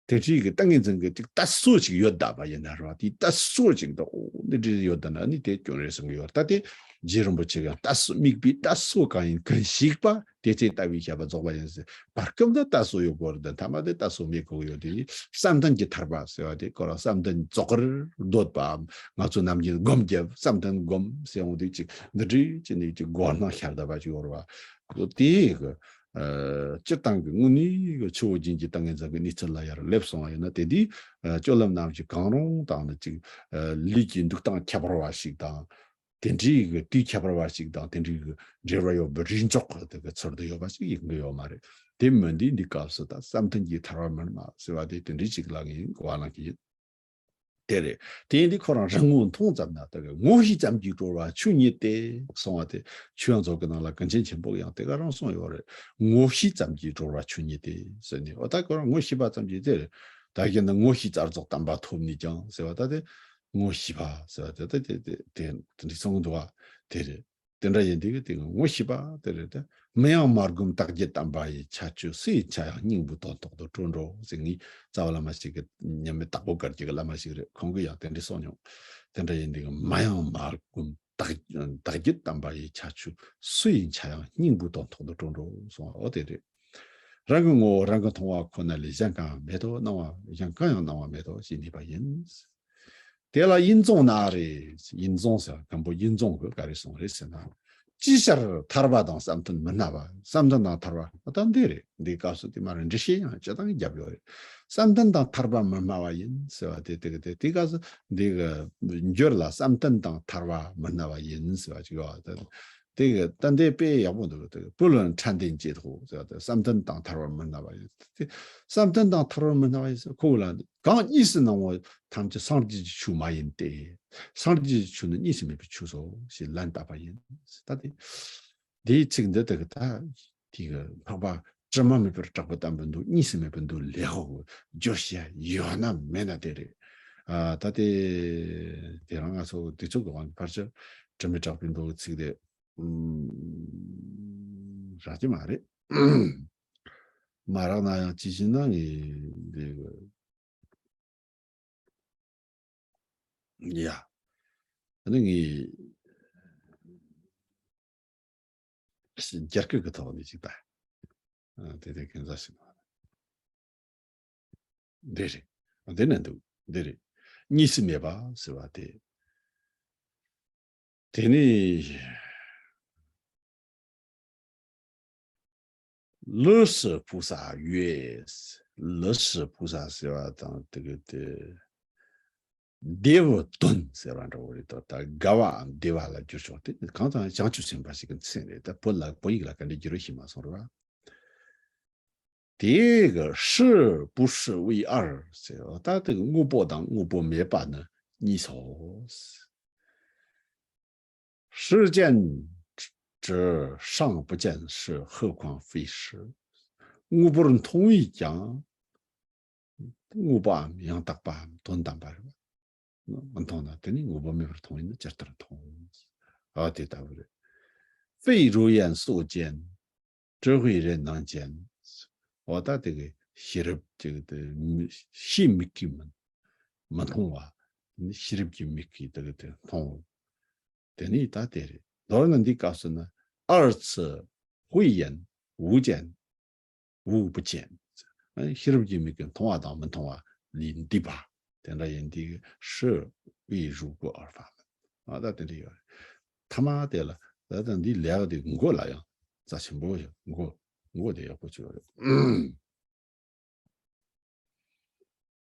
དེ་འདྲའི་གི་ཏིང་ངེ་འཛིན་གི་ཅིག་ལྟ་སྲོལ་ཅིག་ཡོད་ད་པ་ཡིན་ན་ར། དེ་ལྟ་སྲོལ་ཅིག་འདུག་འོ་འདི་འདྲ་ཡོད་ད་ན་ནི་དེ་སྐྱོན་རེད་གསུང་གི་ཡོད། ད་དེ་རྗེ་རིན་པོ་ཆེ་གི་ལྟ་སྲོལ་དམིགས་པའི་ལྟ་སྲོལ་གང་ཡིན་ཀུན་ཞིག་པ་དེ་ཚེ་ལྟ་བའི་བཤད་པ་རྫོགས་པ་ཡིན་ཟེར། བར་སྐབས་ལ་ལྟ་སྲོལ་ཡོད་དགོས་རེད། ད་མཐའ་མ་དེ་ལྟ་སྲོལ་མེད་དགོས་ཡོད། དེ་བསམ་གཏན་གྱི་ཐར་པ་ཟེར་བ་དེ་ཁོ་རང་བསམ་གཏན་རྫོགས་པར་འདོད་པའམ་ང་ཚོ་ནམ་རྒྱུན་སྒོམ་རྒྱབ་བསམ་གཏན་སྒོམ་ཟེར་འོང་དུས་ཅིག་འདི་འདྲའི་ཅི་ནས་ཅིག་སྒོ་ནང་ཤར་ད་པ་ཅིག་ཡོད་རེད་བ། དེ་གི་ཨ་སྤྱིར་བཏང་གི་དངོས་གནས་ཀྱི་ཆུ་བོ་རྒྱུན་གྱི་ཏིང་ངེ་འཛིན་གྱི་གནས་ཚུལ་ལ་ཡར་སླེབས་སོང་བ་ཡིན་ན། དེ་འདི་ཨ་སྤྱོད་ལམ་རྣམ་བཞི་གང་རུང་དང་ནི་ཅིག་ཨ་ལུས་ཀྱི་འདུག་སྟངས་ཁྱད་པར་བ་ཞིག་དང་། དེ་འདྲའི་གི་དུས་ཁྱད་པར་བ་ཞིག་དང་། དེ་འདྲའི་གི་འབྲེལ་བ་ཡོད་པའི་རིགས་འཇོག་གི་དེ་གི་ཚུལ་དུ་ཡོད་པ་ཞིག་ཡིན་གི་ཡོད་མ་རེད། དེ་མིན་དུས་འདི་སྐབས་སུ་ད་བསམ་གཏན་གྱི་ཐར་པ་མི་སྣང་ཟེར་བ་དེ་དེ་འདྲའི་ཞིག་ལ་ངས་གོ་བ་ལེན་གི་ཡིན། དེ་རེད། དེ་ཡིན་དུས་ཁོ་རང་རང་ངོ་མཐོང་ཙམ་ན་ད་གི་ངོ་ཤེས་ཙམ་གྱིས་གྲོལ་བ་ཆོས་ཉིད་དེ་གསུང་བ་དེ། ཆོས་དབྱིངས་མཛོད་ཀྱི་ནང་ལ་ཀུན་མཁྱེན་ཆེན་པོ་ཡང་དེ་ག་རང་གསུངས་ཡོད་རེད། ངོ་ཤེས་ཙམ་གྱིས་གྲོལ་བ་ཆོས་ཉིད་དེ་ཟེར་ནས། འོ་ད་ཁོ་རང་ངོ་ཤེས་པ་ཙམ་གྱིས་དེ་རེད། ད་གི་ནི་ངོ་ཤེས་རྩལ་རྫོགས་དམ་པ་ཐོབ་ནས་ཀྱང་ཟེར་བ་ད་དེ། ངོ་ཤེས་པ་ཟེར་བ་དེ་ད་དེ་དེ་དེ་དེ་འདྲ་གསུངས་འདུག་བ། དེ་རེད། དེ་འདྲ་ཡིན་དུས་དེ་ངོ་ཤེས་པ་དེ་རེད་དེ། མི་ཡེངས་མ་བསྒོམས་དག་བརྒྱུད་དམ་པ་ཡི་ཁྱད་ཆོས། སུ་ཡི་ཆ་ཡང་སྙིང་པོའི་དོན་རྟོགས་སུ་གྲོལ་འགྲོ་ཟེར། ངའི་རྩ་བ་བླ་མ་ཞིག་གི་མཉམ་མེད་དྭགས་པོ་སྒར་གྱི་བླ་མ་ཞིག་རེད། ཁོང་གིས་ཡང་དེ་འདྲ་གསུངས་མྱོང་། དེ་འདྲ་ཡིན་དུས་མི་ཡེངས་མ་བསྒོམས་དག་དག་བརྒྱུད་དམ་པ་ཡི་ཁྱད་ཆོས། སུ་ཡི་ཆ་ཡང་སྙིང་པོའི་དོན་རྟོགས་སུ་གྲོལ་འགྲོ་གསུངས་པ་འོ་དེ་རེད། རང་གི་ངོ་བོ་རང་གིས་མཐོང་བ་ཁོ་ན་ལས་གཞན་གང་མེད་དོ། སྣང་བ་གཞན་གང་ཡང་སྣང་བ་མེད་དོ་ཞེས་ནུས་པ་ཡིན། དེ་ལ་དབྱིན་ཙོང་ན་རེ། དབྱིན་ཙོང་ཟེར་མཁན་པོ་དབྱིན་ཙོང་གིས་ག་རེ་གསུངས་རེད་ཟེར་ན། ཅིའི་ཕྱིར་ཐར་པ་དང་བསམ་གཏན་མི་སྣང་བ། བསམ་གཏན་དང་ཐར་པ་ད་འདི་རེད། འདིའི་སྐབས་སུ་དེ་མ་རེད། འགྲེལ་བཤད་ཡང་སྤྱིར་བཏང་རྒྱབ་ཡོད་རེད། བསམ་གཏན་དང་ཐར་པ་མི་སྣང་བ་ཡིན་ཟེར་བ་དེ་དེ་གི་དེ་དེའི་སྐབས་སུ་འདི་གི་འགྱུར་ལ་བསམ་གཏན་དང་ཐར་པ་མི་སྣང་བ་ཡིན་ཟེར་བ་ཅིག་ཡོད་པ་དེ། དེ་གི་ད་འདི་དཔེ་ཡག་པོ་འདུག་དེ་གི་བུ་ལོན་ཕྲན་ལྡན་གྱི་ཐོག་ཟེར་བ་དེ། བསམ་གཏན་དང་ཐར་པ་མི་སྣང་བ་ཡིན་ཟེར། དེ་བསམ་གཏན་དང་ཐར་པ་མི་སྣང་བ་ཡིན་ཟེར། ཁོ་བོ་ལ་གང་གཉིས་སུ་སྣང་བ་ཐམས་ཅད་སངས་རྒྱས་ཀྱི་ཆོས་མ་ཡིན་ཏེ། སངས་རྒྱས་ཀྱི་ཆོས་ནི་གཉིས་སུ་མེད་པའི་ཆོས་སོ་ཞེས་ལན་བཏབ་པ་ཡིན། ད་དེ་འདིའི་ཚིག་འདི་དེ་གི་ད་དེ་གི་འཕགས་པ་དྲི་མ་མེད་པར་གྲགས་པའི་དམ་པའི་མདོ་གཉིས་སུ་མེད་པའི་མདོ་ལས་འོག་གི་བརྗོད་བྱ་ཡོད་ན་མེད་ན་དེ་རེད། ཨ་ད་དེ་དེ་རང་ང་ཚོ་དུས་ཚོད་ཀྱི་དབང་གིས་ཕལ་ཆེར་དྲི་མེད་གྲགས་པའི་མདོ་གི་ཚིག་དེ་ཨུམ། རག་གི་མ་རེད། མ་རག་ན་ཡང་ཅི་ཞིག་ན་ངས་འདི་ཡ། ཨ་ནི་ངས་རྒྱ་སྐད་ཀྱི་ཐོག་ནས་ཅིག་ད། ཨ་དེ་དེ་ཁྱད་མཚར་ཞིག་མ་རེད། འདི་རེད། འདི་ནས་འདུག་འདི་རེད། གཉིས་སུ་མེད་པ་ཟེར་བ་དེ། དེ་ནི་ལུས་སུ་ཕུག་ས་ཡོད། ལུས་སུ་ཕུག་ས་ཟེར་བ་དང་དེ་གི་དེ། བདེ་བའི་དོན་ཟེར་བ་འདྲ་བོ་རེད་དོ། ད་དགའ་བའམ་བདེ་བ་ལ་བསྒྱུར་ཆོག་དེ་གང་ལྟར་བྱང་ཆུབ་སེམས་དཔའ་ཞིག་གི་མཚན་རེད། ད་བོད་ལ་བོད་ཡིག་ལ་ག་འདྲ་བསྒྱུར་བ་ཤེས་མ་སོང་རེད་བ། 第一个是不是为二 ཟེར་བ། ད་དེ་དངོས་པོ་དང་དངོས་པོ་མེད་པ་ནི་གཉིས་སོ། 世间之上不见是，何况非是། དངོས་པོར་མཐོང་བས་ཀྱང་དངོས་པའམ་ཡང་དག་པའམ་དོན་དམ་པ་རེད། མི་མཐོང་ན་དེ་ནི་དངོས་པོ་མེད་པར་མཐོང་བས་ན་ཇི་ལྟར་མཐོང་། ཨ་དེ་ལྟ་བུ་རེད། 非肉眼所见，只会人能见། འོ་ད་དེ་གི་ཤེས་རབ་ཀྱི་དེ་མི་ཤེས་མིག་གིས་མི་མི་མཐོང་བ། ཤེས་རབ་ཀྱི་མིག་གིས་དེ་གི་དེ་མཐོང་། དེ་ནི་ད་དེ་རེད། མདོར་ན་འདིའི་སྐབས་སུ་ན། 二次慧眼无见 无不见། ཤེས་རབ་ཀྱི་མིག་གིས་མཐོང་བ་དང་མི་མཐོང་བ་ལས་འདས་པ། དེ་འདྲ་ཡིན་དུས་是非肉眼二法门། ཨ་ད་དེ་འདྲ་ཡོད་རེད། ཐ་མ་དེ་ལ་ད་ལྟ་འདི་ལས་ཀ་དེ་མགོ་ལ་ཡང་རྩ་ཆེན་པོ་ཡོད། མགོ་ མགོ་དེ་ཡག་པོ་ཅིག་ཡོད་རེད།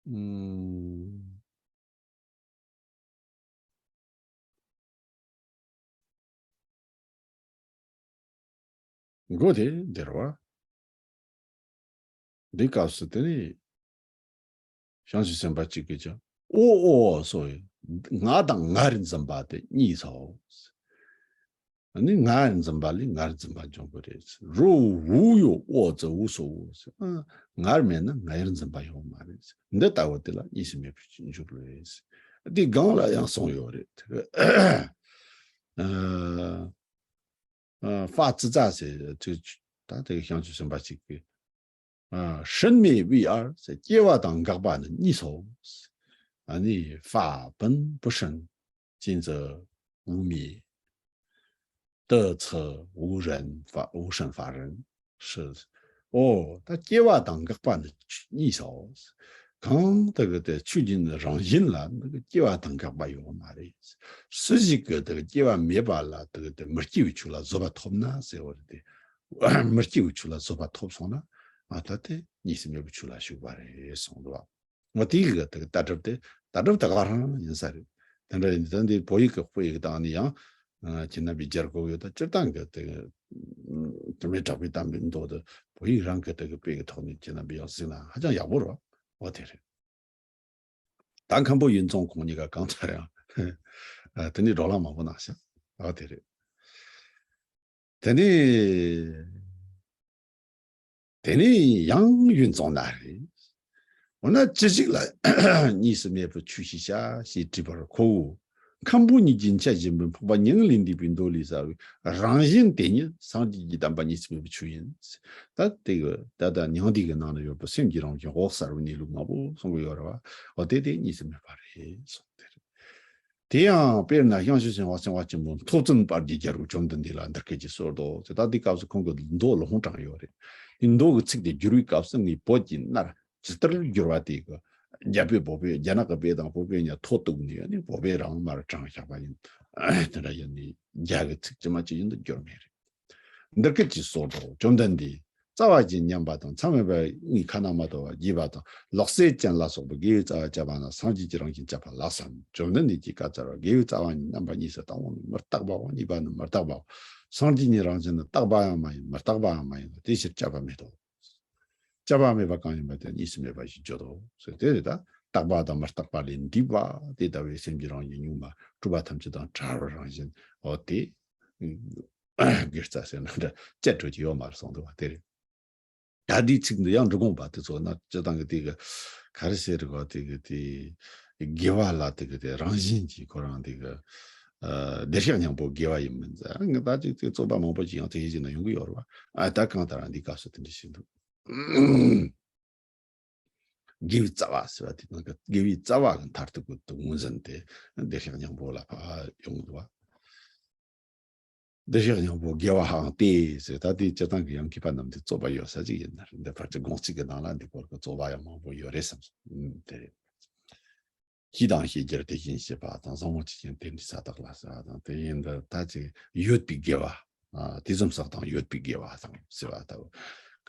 ཨུམ། མགོ་དེ་འདིར་བ། འདི་སྐབས་སུ་དེ་ནི་བྱང་ཆུབ་སེམས་དཔའ་གཅིག་གིས་ཀྱང་ཨོ་ཨོ་སོ་ཡི་ང་དང་ངར་འཛིན་པ་དེ་གཉིས་སོ། ཨ་ནི་ངར་འཛིན་པ་ལས་ངར་འཛིན་པ་འབྱུང་གི་རེད། རོ་འུ་ཡོ་ཨོ་ཙི་འུ་སོ་འུ་ཟེར། ཨ། ངར་མེད་ན་ངར་འཛིན་པ་ཡོད་མ་རེད། འདི་ལྟ་བུ་དེ་ལ་གཉིས་སུ་མེད་པའི་འཇུག་ལུགས་རེད། འདི་སྒང་ལ་ཡང་གསུངས་ཡོད་རེད། ཨ། ཨ། ཧྥ་ཙི་ཙ་ཟེར་དུས་ད་དེ་བྱང་ཆུབ་སེམས་དཔའ་གཅིག་གིས། ཨ། ཧྲིན་མེ་བི་ཨར་ཟེར། སྐྱེ་བ་དང་འགག་པ་ནི་གཉིས་སོ། ཨ་ནི་ཧྥ་本不生，今则无灭，得则无生法，无生法忍。是。ཨོ། ད་སྐྱེ་བ་དང་འགག་པ་ནི་གཉིས་སོ། གང་དེ་གི་དེ་ཆོས་ཅན་རང་བཞིན་ལ་འདི་གི་སྐྱེ་བ་དང་འགག་པ་ཡོད་མ་རེད། སུ་ཞིག་གིས་དེ་གི་སྐྱེ་བ་མེད་པ་ལ་དེ་གི་དེ་མི་སྐྱེ་བའི་ཆོས་ལ་བཟོད་པ་ཐོབ་ན་ཟེར་བ་རེད་དེ། མི་སྐྱེ་བའི་ཆོས་ལ་བཟོད་པ་ཐོབ་སོང་ན། ཨ། ད་དེ་གཉིས་སུ་མེད་པའི་ཆོས་ལ་ཞུགས་པ་རེད་གསུངས་འདུག་བ། ང་དེའི་གི་དེ་གི་ལྟ་གྲུབ་དེ་ལྟ་གྲུབ་ད་ག་རང་ཡིན་ས་རེད། དེ་འདྲ་ཡིན་ད་འདི་བོད་ཡིག་གི་དཔེ་ཡིག་དང་ནི་ཡང་། ཨ། ཁྱེད་རྣམ་པས་སྦྱར་དགོས་ཡོད། ད་སྤྱིར་བཏང་གི་དེ་གི་དྲི་མེད་གྲགས་པའི་དམ་པའི་མདོ་དེ་བོད་ཡིག་རང་གི་དེ་གི་དཔེ་གི་ཐོག་ནས་ཁྱེད་རྣམ་པས་ཡང་གཟིགས་ན་ཧ་ཅང་ཡག་པོ་རེད་བ། འོ་དེ་རེད། ད་མཁན་པོ་ཡུན་ཙོང་ཁོང་གཉིས་ཀ་གང་ལྟར་ཡང་། ཨ། དེ་ནས་བགྲོ་གླེང་མང་པོ་གནང་ཤག་འོ་དེ་རེད། དེ་ནས། དེ་ནས་ཡང་ཡུན་ཙོང་ན་རེ། འོ་ན་ཅི་ཞིག་ལ་གཉིས་སུ་མེད་པའི་ཆོས་ཤེས་བྱ་ཞེས་དྲིས་པར་ཁོ་བོས། མཁན་པོ་ཉིད་ཀྱིས་འཆད་བཞིན་པའི་འཕགས་པ་མྱ་ངན་ལས་འདས་པའི་མདོ་ལས་གསལ་བའི་རང་བཞིན་དེ་ཉིད་སངས་རྒྱས་ཀྱི་བསྟན་པ་གཉིས་སུ་མེད་པའི་ཆོས་ཡིན། ད་དེ་གི་ད་ལྟ་མྱང་འདས་ཀྱི་ནང་ན་ཡོད་པའི་སེམས་ཀྱི་རང་བཞིན་འོད་གསལ་བའི་གནས་ལུགས་མང་པོ་གསུང་གི་ཡོད་རེད་བ། འོ་དེ་དེ་གཉིས་སུ་མེད་པ་རེད་གསུངས་ཏེ་རེད། དེ་ཡང་དཔེར་ན་བྱང་ཆུབ་སེམས་དཔའ་སེམས་དཔའ་ཆེན་པོ་ཐོག་བཙུན་པར་གྱིས་སྦྱར་བའི་བཅོམ་ལྡན་འདས་ལ་འདི་སྐད་ཅེས་གསོལ་ཏོ་ཟེར། ད་འདི་སྐབས་སུ་ཁོང་གིས་མདོ་ལུང་དྲངས་ཡོད་རེད། འདི་མདོ་གི་ཚིག་དེ་བསྒྱུར་བའི་སྐབས་སུ་ངས་བོད་ཀྱི་གནའ་ཇི་ལྟར་བསྒྱུར་བ་དེ་གི་རྒྱ་དཔེ་བོད་དཔེ་རྒྱ་ནག་གི་དཔེ་དང་བོད་དཔེ་གཉིས་ཐོག་གཏུགས་ནས་ནི་བོད་དཔེ་རང་མར་དྲངས་བཞག་པ་ཡིན། དེ་འདྲ་ཡིན་ནི་རྒྱ་གི་ཚིག་ཇི་མ་ཇི་བཞིན་དུ་བསྒྱུར་མེད་རེད། འདི་སྐད་ཅེས་གསོལ་ཏོ། བཅོམ་ལྡན་འདས། རྩ་བ་ཅན་མཉམ་པ་དང་མཚམས་མེད་པ་གཉིས་ཁ་ན་མ་ཐོ་བ་རྒྱས་པ་དང་ལོག་སྲེད་ཅན་ལ་སོགས་པའི་དགེ་བའི་རྩ་བ་བཅད་པ་ན་སངས་རྒྱས་ཀྱི་རང་བཞིན་བཅད་པ་ལགས་སམ། བཅོམ་ལྡན་འདས་ཀྱིས་བཀའ་སྩལ་པ། དགེ་བའི་རྩ་བ་ནི་རྣམ་པ་གཉིས་སུ་བརྟགས་པ་ནི་མི་རྟག་པའོ། གཉིས་པ་ནི་མི་རྟག་པའོ། སངས་རྒྱས་ཉིད་རང་བཞིན་ནི་རྟག་པ་ཡང་མ་ཡིན་མི་རྟག་པའང་མ་ཡིན་ལ། དེའི་ཕྱིར་བཅད་པ་མེད་དོ། བཅད་པ་མེད་པ་གང་ཡིན་པ་དེ་གཉིས་སུ་མེད་པ་ཞེས་བརྗོད་དོ་ཟེར། དེ་རེད། ད་རྟག་པ་དང་མི་རྟག་པ་ལས་འདས་པ་དེ་ལྟ་བུའི་སེམས་ཀྱི་རང་བཞིན་གཉུག་མ་སྤྲོས་པ་ཐམས་ཅད་དང་བྲལ་བའི་རང་བཞིན། འོ་དེ། དགེ་རྩ་ཟེར་ན་འདྲ་བཅད་འགྲོ་གི་ཡོད་མ་རེད་གསུངས་འདུག་བ། དེ་རེད། ད་འདིའི་ཚིག་འདི་ཡང་འབྲི་གུང་པ་དེ་ཚོ་ན་སྤྱིར་བཏང་གི་དེ་གི་ག་རེ་ཟེར་རེད་བ། དེ་གི་དེ་དགེ་བ་ལ་དེ་གི་དེ་རང་བཞིན་གྱིས་ཁོ་རང་དེ་གི་ཨ་བདེ་གཤེགས་སྙིང་པོ་དགེ་བ་ཡིན་མིན་ཟེར། ང་ད་ཅིག་དེ་རྩོད་པ་མང་པོ་ཅིག་ཡང་དེ་ཡི་ཅིག་ན་ཡོང་གི་ཡོད་རེད་བ། ཨ་ད་གང་ལྟར་འདི་སྐབས་སུ་དེ་འདྲ་ཞིག་འདུག་དགེ་བའི་རྩ་བ་ཟེར་བ་དེ་ནང་གི་དགེ་བའི་རྩ་བ་གི་མཐར་ཐུག་གི་དུ་ངོས་འཛིན་དེ་བདེ་གཤེགས་སྙིང་པོ་ལ་ཕར་ཡོང་གི་འདུག་བ། བདེ་གཤེགས་སྙིང་པོ་དགེ་བའང་སྟེ་ཟེར། ད་དེ་སྤྱིར་བཏང་གི་ཡང་མཁས་པ་རྣམས་དེ་རྩོད་པ་ཡོད་ས་ཅིག་ཡིན་ན་རེད། འདི་ཕལ་ཆེར་དགོངས་གཅིག་གི་ནང་ལ་འདི་སྐོར་གྱི་རྩོད་པ་ཡང་མང་པོ་ཡོད་རེད་བསམ་སོང་། ཨུམ། དེ་རེད། ཤེས་དང་ཤེས་བྱར་དེ་བཞིན་གཤེགས་པ་དང་། བཟང་པོ་ཇི་བཞིན་དེ་འདྲའི་ས་དག་ལ་ཟེར་བ་དང་། དེ་ཡིན་ད་ད་ཅིག་ཡོད་པའི་དགེ་བ། ཨ། དུས་གསུམ་བསགས་དང་ཡོད་པའི་དགེ་བ་དང་ཟེར་བ་ལྟ་བུ།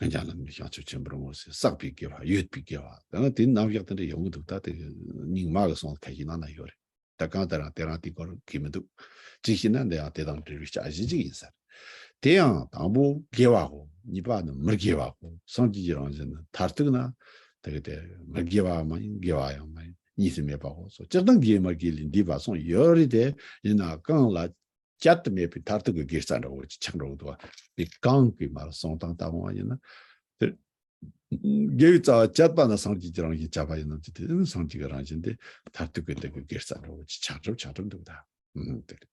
ཀུན་ཀྱང་ལམ་རིམ་བྱང་ཆུབ་ཆེན་པོར་བསྔོ་ཟེར། བསགས་པའི་དགེ་བ། ཡོད་པའི་དགེ་བ། ད་ནི་དེ་རྣམ་གཞག་དེ་འདྲ་ཡོང་གི་འདུག་ད་དེ་རྙིང་མ་གི་གསུང་ཁ་ཤས་ནང་ན་ཡོད་རེད། ད་གང་ལྟར་ཡང་དེ་རང་དེའི་སྐོར་གི་མི་འདུག་ཅིག་བྱས་ན་འདི་ཡང་དེ་དང་འབྲེལ་བའི་བྱ་གཞི་ཅིག་ཡིན་ས་རེད། དེ་ཡང་དང་པོ་དགེ་བའོ། གཉིས་པ་ནི་མི་དགེ་བའོ། སངས་རྒྱས་ཀྱི་རང་བཞིན་ནི་མཐར་ཐུག་ན་དེ་གི་དེ་མི་དགེ་བ་མ་ཡིན་དགེ་བ་ཡང་མ་ཡིན་གཉིས་སུ་མེད་པའོ་སོ། སྤྱིར་བཏང་དགེ་མི་དགེ་ལས་འདས་པ་གསུངས་ཡོད་རེད་དེ། ཡིན་ན་གང་ལ་བཅད་དུ་མེད་པའི་མཐར་ཐུག་གི་དགེ་རྩ་འདྲ་བོ་ཅིག་ཆགས་འགྲོ་གི་འདུག་བ། དེ་གང་གི་མར་གསུང་སྟངས་ལྟ་བུ་ཡིན་ན། དེ་དགེ་བའི་རྩ་བ་བཅད་པ་ན་སངས་རྒྱས་ཀྱི་རང་བཞིན་བཅད་པ་ཡིན་ནམ་ཅི། དེ་ནི་སངས་རྒྱས་ཀྱི་རང་བཞིན་དེ་མཐར་ཐུག་གི་འདི་གི་དགེ་རྩ་འདྲ་བོ་ཅིག་ཆགས་གྲབས་ཆགས་གྲབས་འདུག་ད། ཨུམ། དེ་རེད།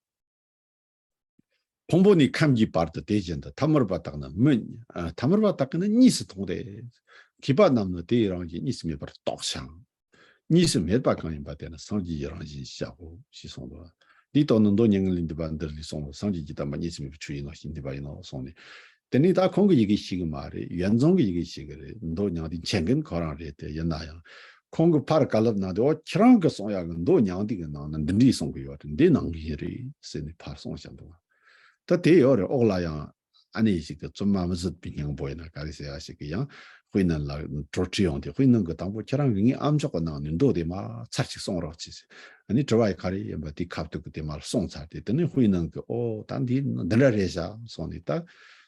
ཕུང་པོ་ནས་ཁམས་ཀྱི་བར་དུ་དེ་བཞིན་དུ། ཐ་མལ་པ་དག་ནི་མི། ཨ། ཐ་མལ་པ་དག་གིས་ནི་གཉིས་སུ་མཐོང་སྟེ། མཁས་པ་རྣམས་ནི་དེའི་རང་བཞིན་གཉིས་སུ་མེད་པར་རྟོགས་ཤིང་། གཉིས་སུ་མེད་པ་གང་ཡིན་པ་དེ་ནི་སངས་རྒྱས་ཀྱི་རང་བཞིན་ཞེས་བྱའོ་ཞེས་གསུངས་པ། འདིའི་དོན་ནི་མདོ་མྱ་ངན་ལས་འདས་པ་འདིར་ལས་གསུངས་པ། སངས་རྒྱས་ཀྱི་བསྟན་པ་གཉིས་སུ་མེད་པའི་ཆོས་ཡིན་ནོ་ཞེས་འདས་པ་ཡིན་ནོ་གསུངས་ནས། དེ་ནས་ད་ཁོང་གིས་ཡི་གེ་ཤེས་གི་མ་རེད། ཡོན་ཙོང་གིས་ཡི་གེ་ཤེས་གི་རེད། མདོ་མྱང་འདས་མཁྱེན་མཁན་ཁོ་རང་རེད་དེ། ཡིན་ན་ཡང་ཁོང་གིས་ཕར་བཀའ་སློབ་གནང་དུས། འོ་ཁྱེད་རང་གིས་གསུང་ཡག་གི་མདོ་མྱང་འདས་ཀྱི་ནང་ན་འདི་འདྲས་གསུང་གི་ཡོད་རེད། འདི་ནང་བཞིན་རེད་ཟེར་ནས་ཕར་གསུངས་བཞག་འདུག་ད་དེ་ཡོད་རེད། འོག་ལ་ཡང་ ཨ་ནེ་ཞིག་གི་བཙུན་མ་མི་བཟོད་པའི་སྙིང་པོ་ཡིན་ན་ག་རེ་ཟེར་ཡ་ཞིག་གི་ཡང་དཔེ་ནང་ལ་གྲོས་ཁྲིད་ཡོང་དུས་དཔེ་ནང་གི་དང་པོ་ཁྱེད་རང་གི་ངའི་ཨམ་ཅོག་གི་ནང་ནས་མདོ་དེ་མ་ཚར་ཅིག་གསུང་རོགས་གྱིས། ཨ་ནི་དྲི་བ་ཡི་ག་རེ་ཡིན་པ་དེ་ཁ་ཐུག་གི་དེ་མ་གསུངས་ཚར་ཏེ། དེ་ནས་དཔེ་ནང་གི་ཨོ་ད་འདི་འདི་འདྲ་རེད་བཞག་སོང་ནས། ད་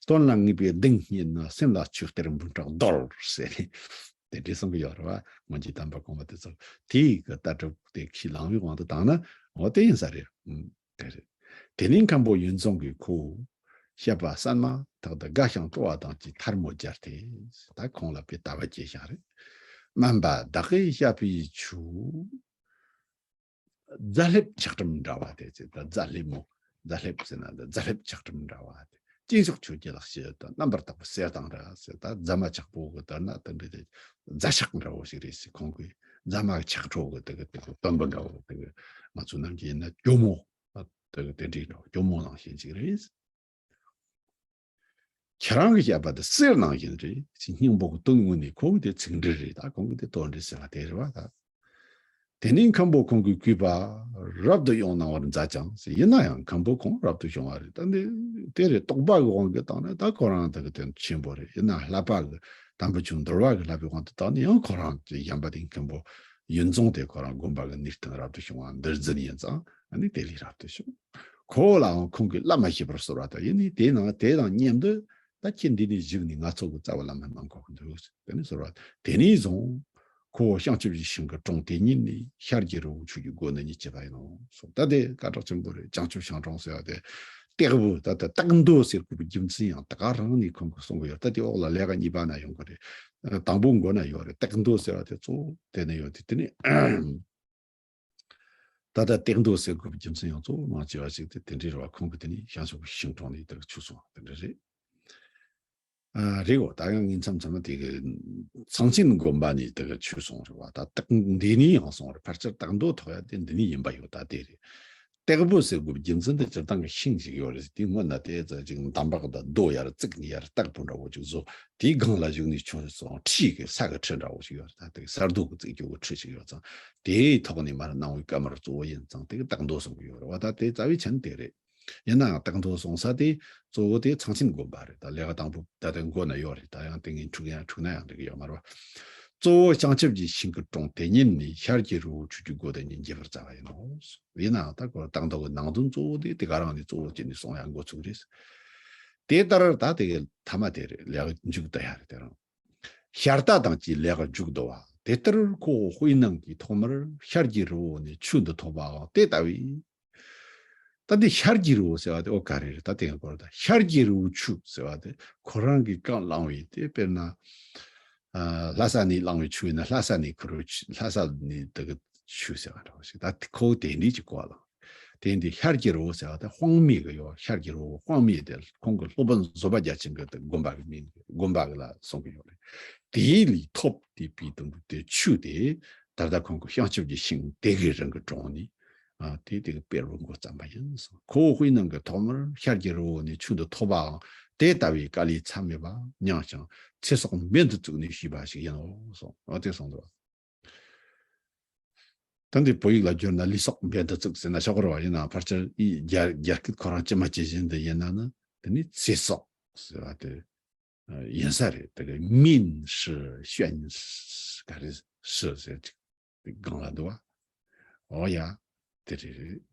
དོན་ལ་ངེས་པའི་གདེང་རྙེད་ན། སེམས་ལ་ཆོས་གཏེར་འབུམ་ཕྲག་རྡོལ་ཟེར་ནས་དེ་འདྲའི་གསུང་གི་ཡོད་རེད་བ། སྔོན་གྱི་དམ་པ་གོང་མ་དེ་ཚོ་དེའི་གི་ལྟ་གྲུབ་དེ་ཁས་བླངས་པའི་དབང་དུ་བཏང་ན་འོ་དེ་ཡིན་ས་རེད། ཨུམ། དེ་རེད། དེ་ནས་མཁན་པོ་ཡུན་ཙོང་གིས་ཁོ་བཤད་པ་གསན་མ་ཐག་ཏུ་དགའ་ཞིང་སྤྲོ་བ་དང་བཅས་ཐལ་མོ་སྦྱར་ཏེ། ད་ཁོང་ལ་དཔེ་ལྟ་བ་སྐྱེས་ཤིང་རེད། སྨན་པ་བདག་གིས་བཤད་པའི་ཆོས། རྫ་ལྷེབ་ཆག་གྲུམ་འདྲ་བ་དེ་ཚེ་ད་རྫ་ལྷེབ་མོ། རྫ་ལྷེབ་ཟེར་ན་ད་རྫ་ལྷེབ་ཆག་གྲུམ་འདྲ་བ་དེ། སྐྱེས་མཆོག་ཆོས་ཀྱི་ལག་ཤེས་དང་རྣམ་པར་དག་པའི་གསེར་དང་འདྲ་ཟེར། ད་རྫ་མ་ཆག་པོ་གི་དར་ན་དེ་འདྲ་དེ་རྫ་ཆག་འདྲ་བོ་ཞིག་རེད་ཟེར། ཁོང་གིས་རྫ་མ་ཆག་ཁྲོ་གི་དེ་གི་དེ་གི་དོམ་པོ་འདྲ་བོ་དེ་གི་ང་ཚོ་ནམ་རྒྱུན་ཡིན་ན་གྱོ་མོ། དེ་གི་དེ་འདྲའི་འདྲ་བོ་གྱོ་མོ་ནང་བཞིན་ཅིག་རེད། ཁྱེད་རང་གིས་བཤད་པ་དེ་གསེར་ནང་བཞིན་རེད། ཅི་སྙིང་པོ་གི་དོན་དངོས་ནས་ཁོ་གི་དེ་ཚིག་འགྲེལ་རེད། ད་ཁོང་གི་དེ་དོན་འགྲེལ་ཟེར་བ་དེ་རེད་བ་ད། དེ་ནས་མཁན་པོ་ཁོང་གིས་གུས་པ་རབ་ཏུ་ཡོང་གནང་བར་མཛད་ཅིང་ཟེར། ཡིན་ན་ཡང་མཁན་པོ་ཁོང་རབ་ཏུ་བྱུང་བ་རེད། ད་འདི་དེ་རེད། རྟོགས་པ་གི་དབང་གིས་བཏང་ན་ད་ཁོ་རང་དེ་གི་དོན་ཆེན་པོ་རེད། ཡིན་ན་བསླབ་པ་གི་དམ་པའི་ཆོས་འདུལ་བ་གི་བསླབ་པའི་དབང་དུ་བཏང་ན་ཡང་ཁོ་རང་གི་གཞན་པ་དེ་མཁན་པོ་ཡུན་ཙོང་དེ་ཁོ་རང་དགོན་པ་གི་ནུས་ལྡན་རབ་ཏུ་བྱུང་བ་འདིར་འཛིན་ཡིན་ཙང་ཨ་ནི་དེ་ལས་རབ་ཏུ་བྱུང་། ཁོ་ལའང་ཁོང་གིས་བླ་མ་ཞེས་པར་གསོལ་བ་དང་། ཡིན་ནའི་དེ་ནང་དེ་དང་མཉམ་དུ་ད་ཁྱེད་འདི་ནས་བཞུགས་ནས་ང་ཚོ་གི་རྩ་བའི་བླ་མ་གནང་དགོས་ཀྱི་འདུག་དེ་ནས་གསོལ་བ། དེ་ནས་བཟུང་ཁོ་བོ་བྱང་ཆུབ་ཀྱི་ཤིང་གི་དྲུང་དེ་ཉིད་ནས་ཤར་གྱི་རི་བོ་ཆོས་ཀྱི་སྒོ་ནས་ཉིད་སྐྱེས་པ་ཡིན་ནོ། སོ་ད་དེ་སྐད་གྲགས་ཆེན་པོ་རེད། བྱང་ཆུབ་ཤིང་དྲུང་ཟེར་བ་དེ་སྟེགས་བུ་ད་ལྟ་སྟེགས་མདོ་ཟེར་དགོས་པའི་རྒྱུ་མཚན་ཡང་ད་ག་རང་ནས་ཁོང་གིས་གསུང་གི་ཡོད། ད་དེ་འོག་ལ་ལས་ཀ་གཉིས་པ་ན་ཡོང་གི་རེད། དང་པོ་མགོ་ན་ཡོད་རེད། སྟེགས་མདོ་ཟེར་བ་དེ་གཙོ་བོ་དེ་ནས་ཡོད་དེ། དེ་ནས་ད་ལྟ་སྟེགས་མདོ་ཟེར་དགོས་པའི་རྒྱུ་མཚན་ཡང་གཙོ་བོ་མང་ཆེ་བ་ཞིག་དེ་དེ་འདྲའི་རེད་བ། ཁོང་གིས་དེ་ནས་བྱང་ཆུབ་ཀྱི་ཤིང་དྲུང་ནས་དེར་ཆོས་གསུངས་པ་དེ་འདྲ་རེད། ཨ་རེད་འོ། ད་ཡང་ངས་མཚམས་མཚམས་ལ་དེ་གི་ཚངས་ཆེན་དགོན་པ་ནས་དེ་གི་ཆོས་གསུངས་རེད་བ། ད་སྟེགས་འདི་ནས་ཡང་གསུངས་རེད། ཕལ་ཆེར་སྟེགས་མདོ་ཐོག་ཡ་དེ་འདི་ནས་ཡིན་པ་ཡོད། ད་དེ་རེད། སྟེགས་བུ་ཟེར་དགོས་པའི་རྒྱུ་མཚན་དེ་སྤྱིར་བཏང་གི་ཤིང་ཞིག་ཡོད་རེད། དེ་སྔོན་ན་དེ་ཙམ་ཅིག་འདམ་བག་དང་རྡོ་ཡར་བརྩིགས་ནས་ཡར་སྟེགས་བུ་འདྲ་བོ་ཅིག་བཟོ། དེའི་སྒང་ལ་བཞུགས་ནས་ཆོས་གསུང་། ཁྲི་གི་ས་གི་ཁྲི་འདྲ་བོ་ཅིག་ཡོད་རེད། ད་དེ་གི་ས་རྡོ་གི་བརྩིགས་རྒྱུ་གི་ཁྲི་ཞིག་ཡོད་ཙང་དེའི་ཐོག་ནས་མར་གནང་བའི་བཀའ་མར་གཙོ་བོ་ཡིན་ཙང་དེ་གི་སྟེགས་མདོ་གསུང་གི་ཡོད་རེད་བ། ད་དེ་རྩ་བའི་ཆ་ནས་དེ་རེད། ཡིན་ནའང་སྟེགས་མདོ་གསུང་ས་དེ་གཙོ་བོ་དེ་ཚངས་ཆེན་དགོན་པ་རེད། ད་ལས་ཀ་དང་པོ་ད་ལྟ་མགོ་ན་ཡོད་རེད། ད་ཡང་དེ་ངས་འཁྲུག་ཡང་འཁྲུག་ན་ཡང་འགྲིག་གི་ཡོད་མ་རེད་བ། གཙོ་བོ་བྱང་ཆུབ་ཀྱི་ཤིང་གི་དྲུང་དེ་ཉིད་ནས་ཤར་གྱི་རི་བོ་ཆོས་ཀྱི་སྒོ་དེ་ཉིད་འགྱེད་པར་བྱ་བ་ཡིན་ནོ། ཡིན་ནའང་ད་ཁོ་སྟེགས་མདོ་གི་ནང་དོན་གཙོ་བོ་དེ་དེ་ག་རང་ནས་གཙོ་བོ་བྱས་ནས་གསུང་ཡ་འགོ་ཚུགས་རེད། དེ་ལྟར་ད་དེ་གི་ཐ་མ་དེ་རེད། ལས་ཀ་མཇུག་བསྡུ་ཡ་རེད། དེ་རང་ཤར་ལྟ་དང་བཅས་ལས་ཀ་མཇུག་བསྡུ་བ། དེ་ལྟར་ཁོ་བོ་དཔེར་ན་གི་ཐོག་མར་ཤར་གྱི་རི་བོ་ནས་ཆོས་འདི་ཐོབ་པའང་དེ་ལྟ་བུའི། ད་འདི་ཤར་གྱི་རི་བོ་ཟེར་བ་དེ་འོ་ག་རེ་རེད། ད་དེ་ག་གོ་རེད། ད་ཤར་གྱི་རི་བོ་ཆོས་ཟེར་བ་དེ་ཁོ་རང་གིས་གང་བླངས་པའི་དེ་དཔེར་ན། ཨ་ལྷ་ས་ནས་བླངས་པའི་ཆོས་ཡིན་ན་ལྷ་ས་ནས་ཁུར་བའི་ཆོས། ལྷ་ས་ནས་དེ་གི་ཆོས་ཟེར་བ་འདྲ་བོ་ཞིག་ད་ཁོ་བོ་དེ་འདྲའི་ཅིག་གོ་བ་བླངས། དེ་འདི་ཤར་གྱི་རི་བོ་ཟེར་བ་དེ་དཔང་མི་གི་ཡོད། ཤར་གྱི་རི་བོ་དཔང་མི་དེ་ཁོང་གི་སློབ་དཔོན་བཟོད་པ་རྒྱ་ཆེན་གྱི་དེ་དགོན་པ་གི་མིང་། དགོན་པ་གི་ལ་གསུང་གི་ཡོད་རེད། དེའི་ལས་ཐོབ་སྟེ་བའི་དུམ་བུ་དེ་ཆོས་དེ་ད་ལྟ་ཁོང་གི་བྱང་ཆུབ་ཀྱི་ཤིང་དེ་གི་རང་གི་དྲུང་ནས། ཨ་དེ་དེ་གི་དཔེར་བུ་འགོ་བརྩམས་པ་ཡིན་གསུངས། ཁོ་བོ་དཔེར་ན་གི་ཐོག་མར་ཤར་གྱི་རི་བོ་ནས་ཆོས་འདི་ཐོབ་པའང་དེ་ལྟ་བུའི་དཀའ་ལས་མཚམས་མེད་པ་མྱངས་ཤིང་ཚེ་སྲོག་འབེན་དུ་བཙུགས་ནས་ཞུས་པ་ཞིག་ཡིན་ནོ་གསུངས། ཨ་དེ་གསུངས་འདུག་ད་འདི་བོད་ཡིག་ལ་བསྒྱུར་ན་ལུས་སྲོག་འབེན་དུ་བཙུགས་ཟེར་ན་ཆོག་གི་རེད་བ། ཡིན་ནའང་ཕལ་ཆེར་ཨི་རྒྱ་རྒྱ་སྐད་ཁོ་རང་ཇི་མ་ཇི་བཞིན་དུ་ཡིན་ན་ནི་དེ་ནི་ཚེ་སྲོག་ཟེར་བ་དེ་ཡིན་ས་རེད། དེ་གི་命是悬་ག་རེ་是་ཟེར་ཅིག་དེ་སྒང་ལ་འདུག་བ། འོ་ཡ། དེ་རེད་རེད།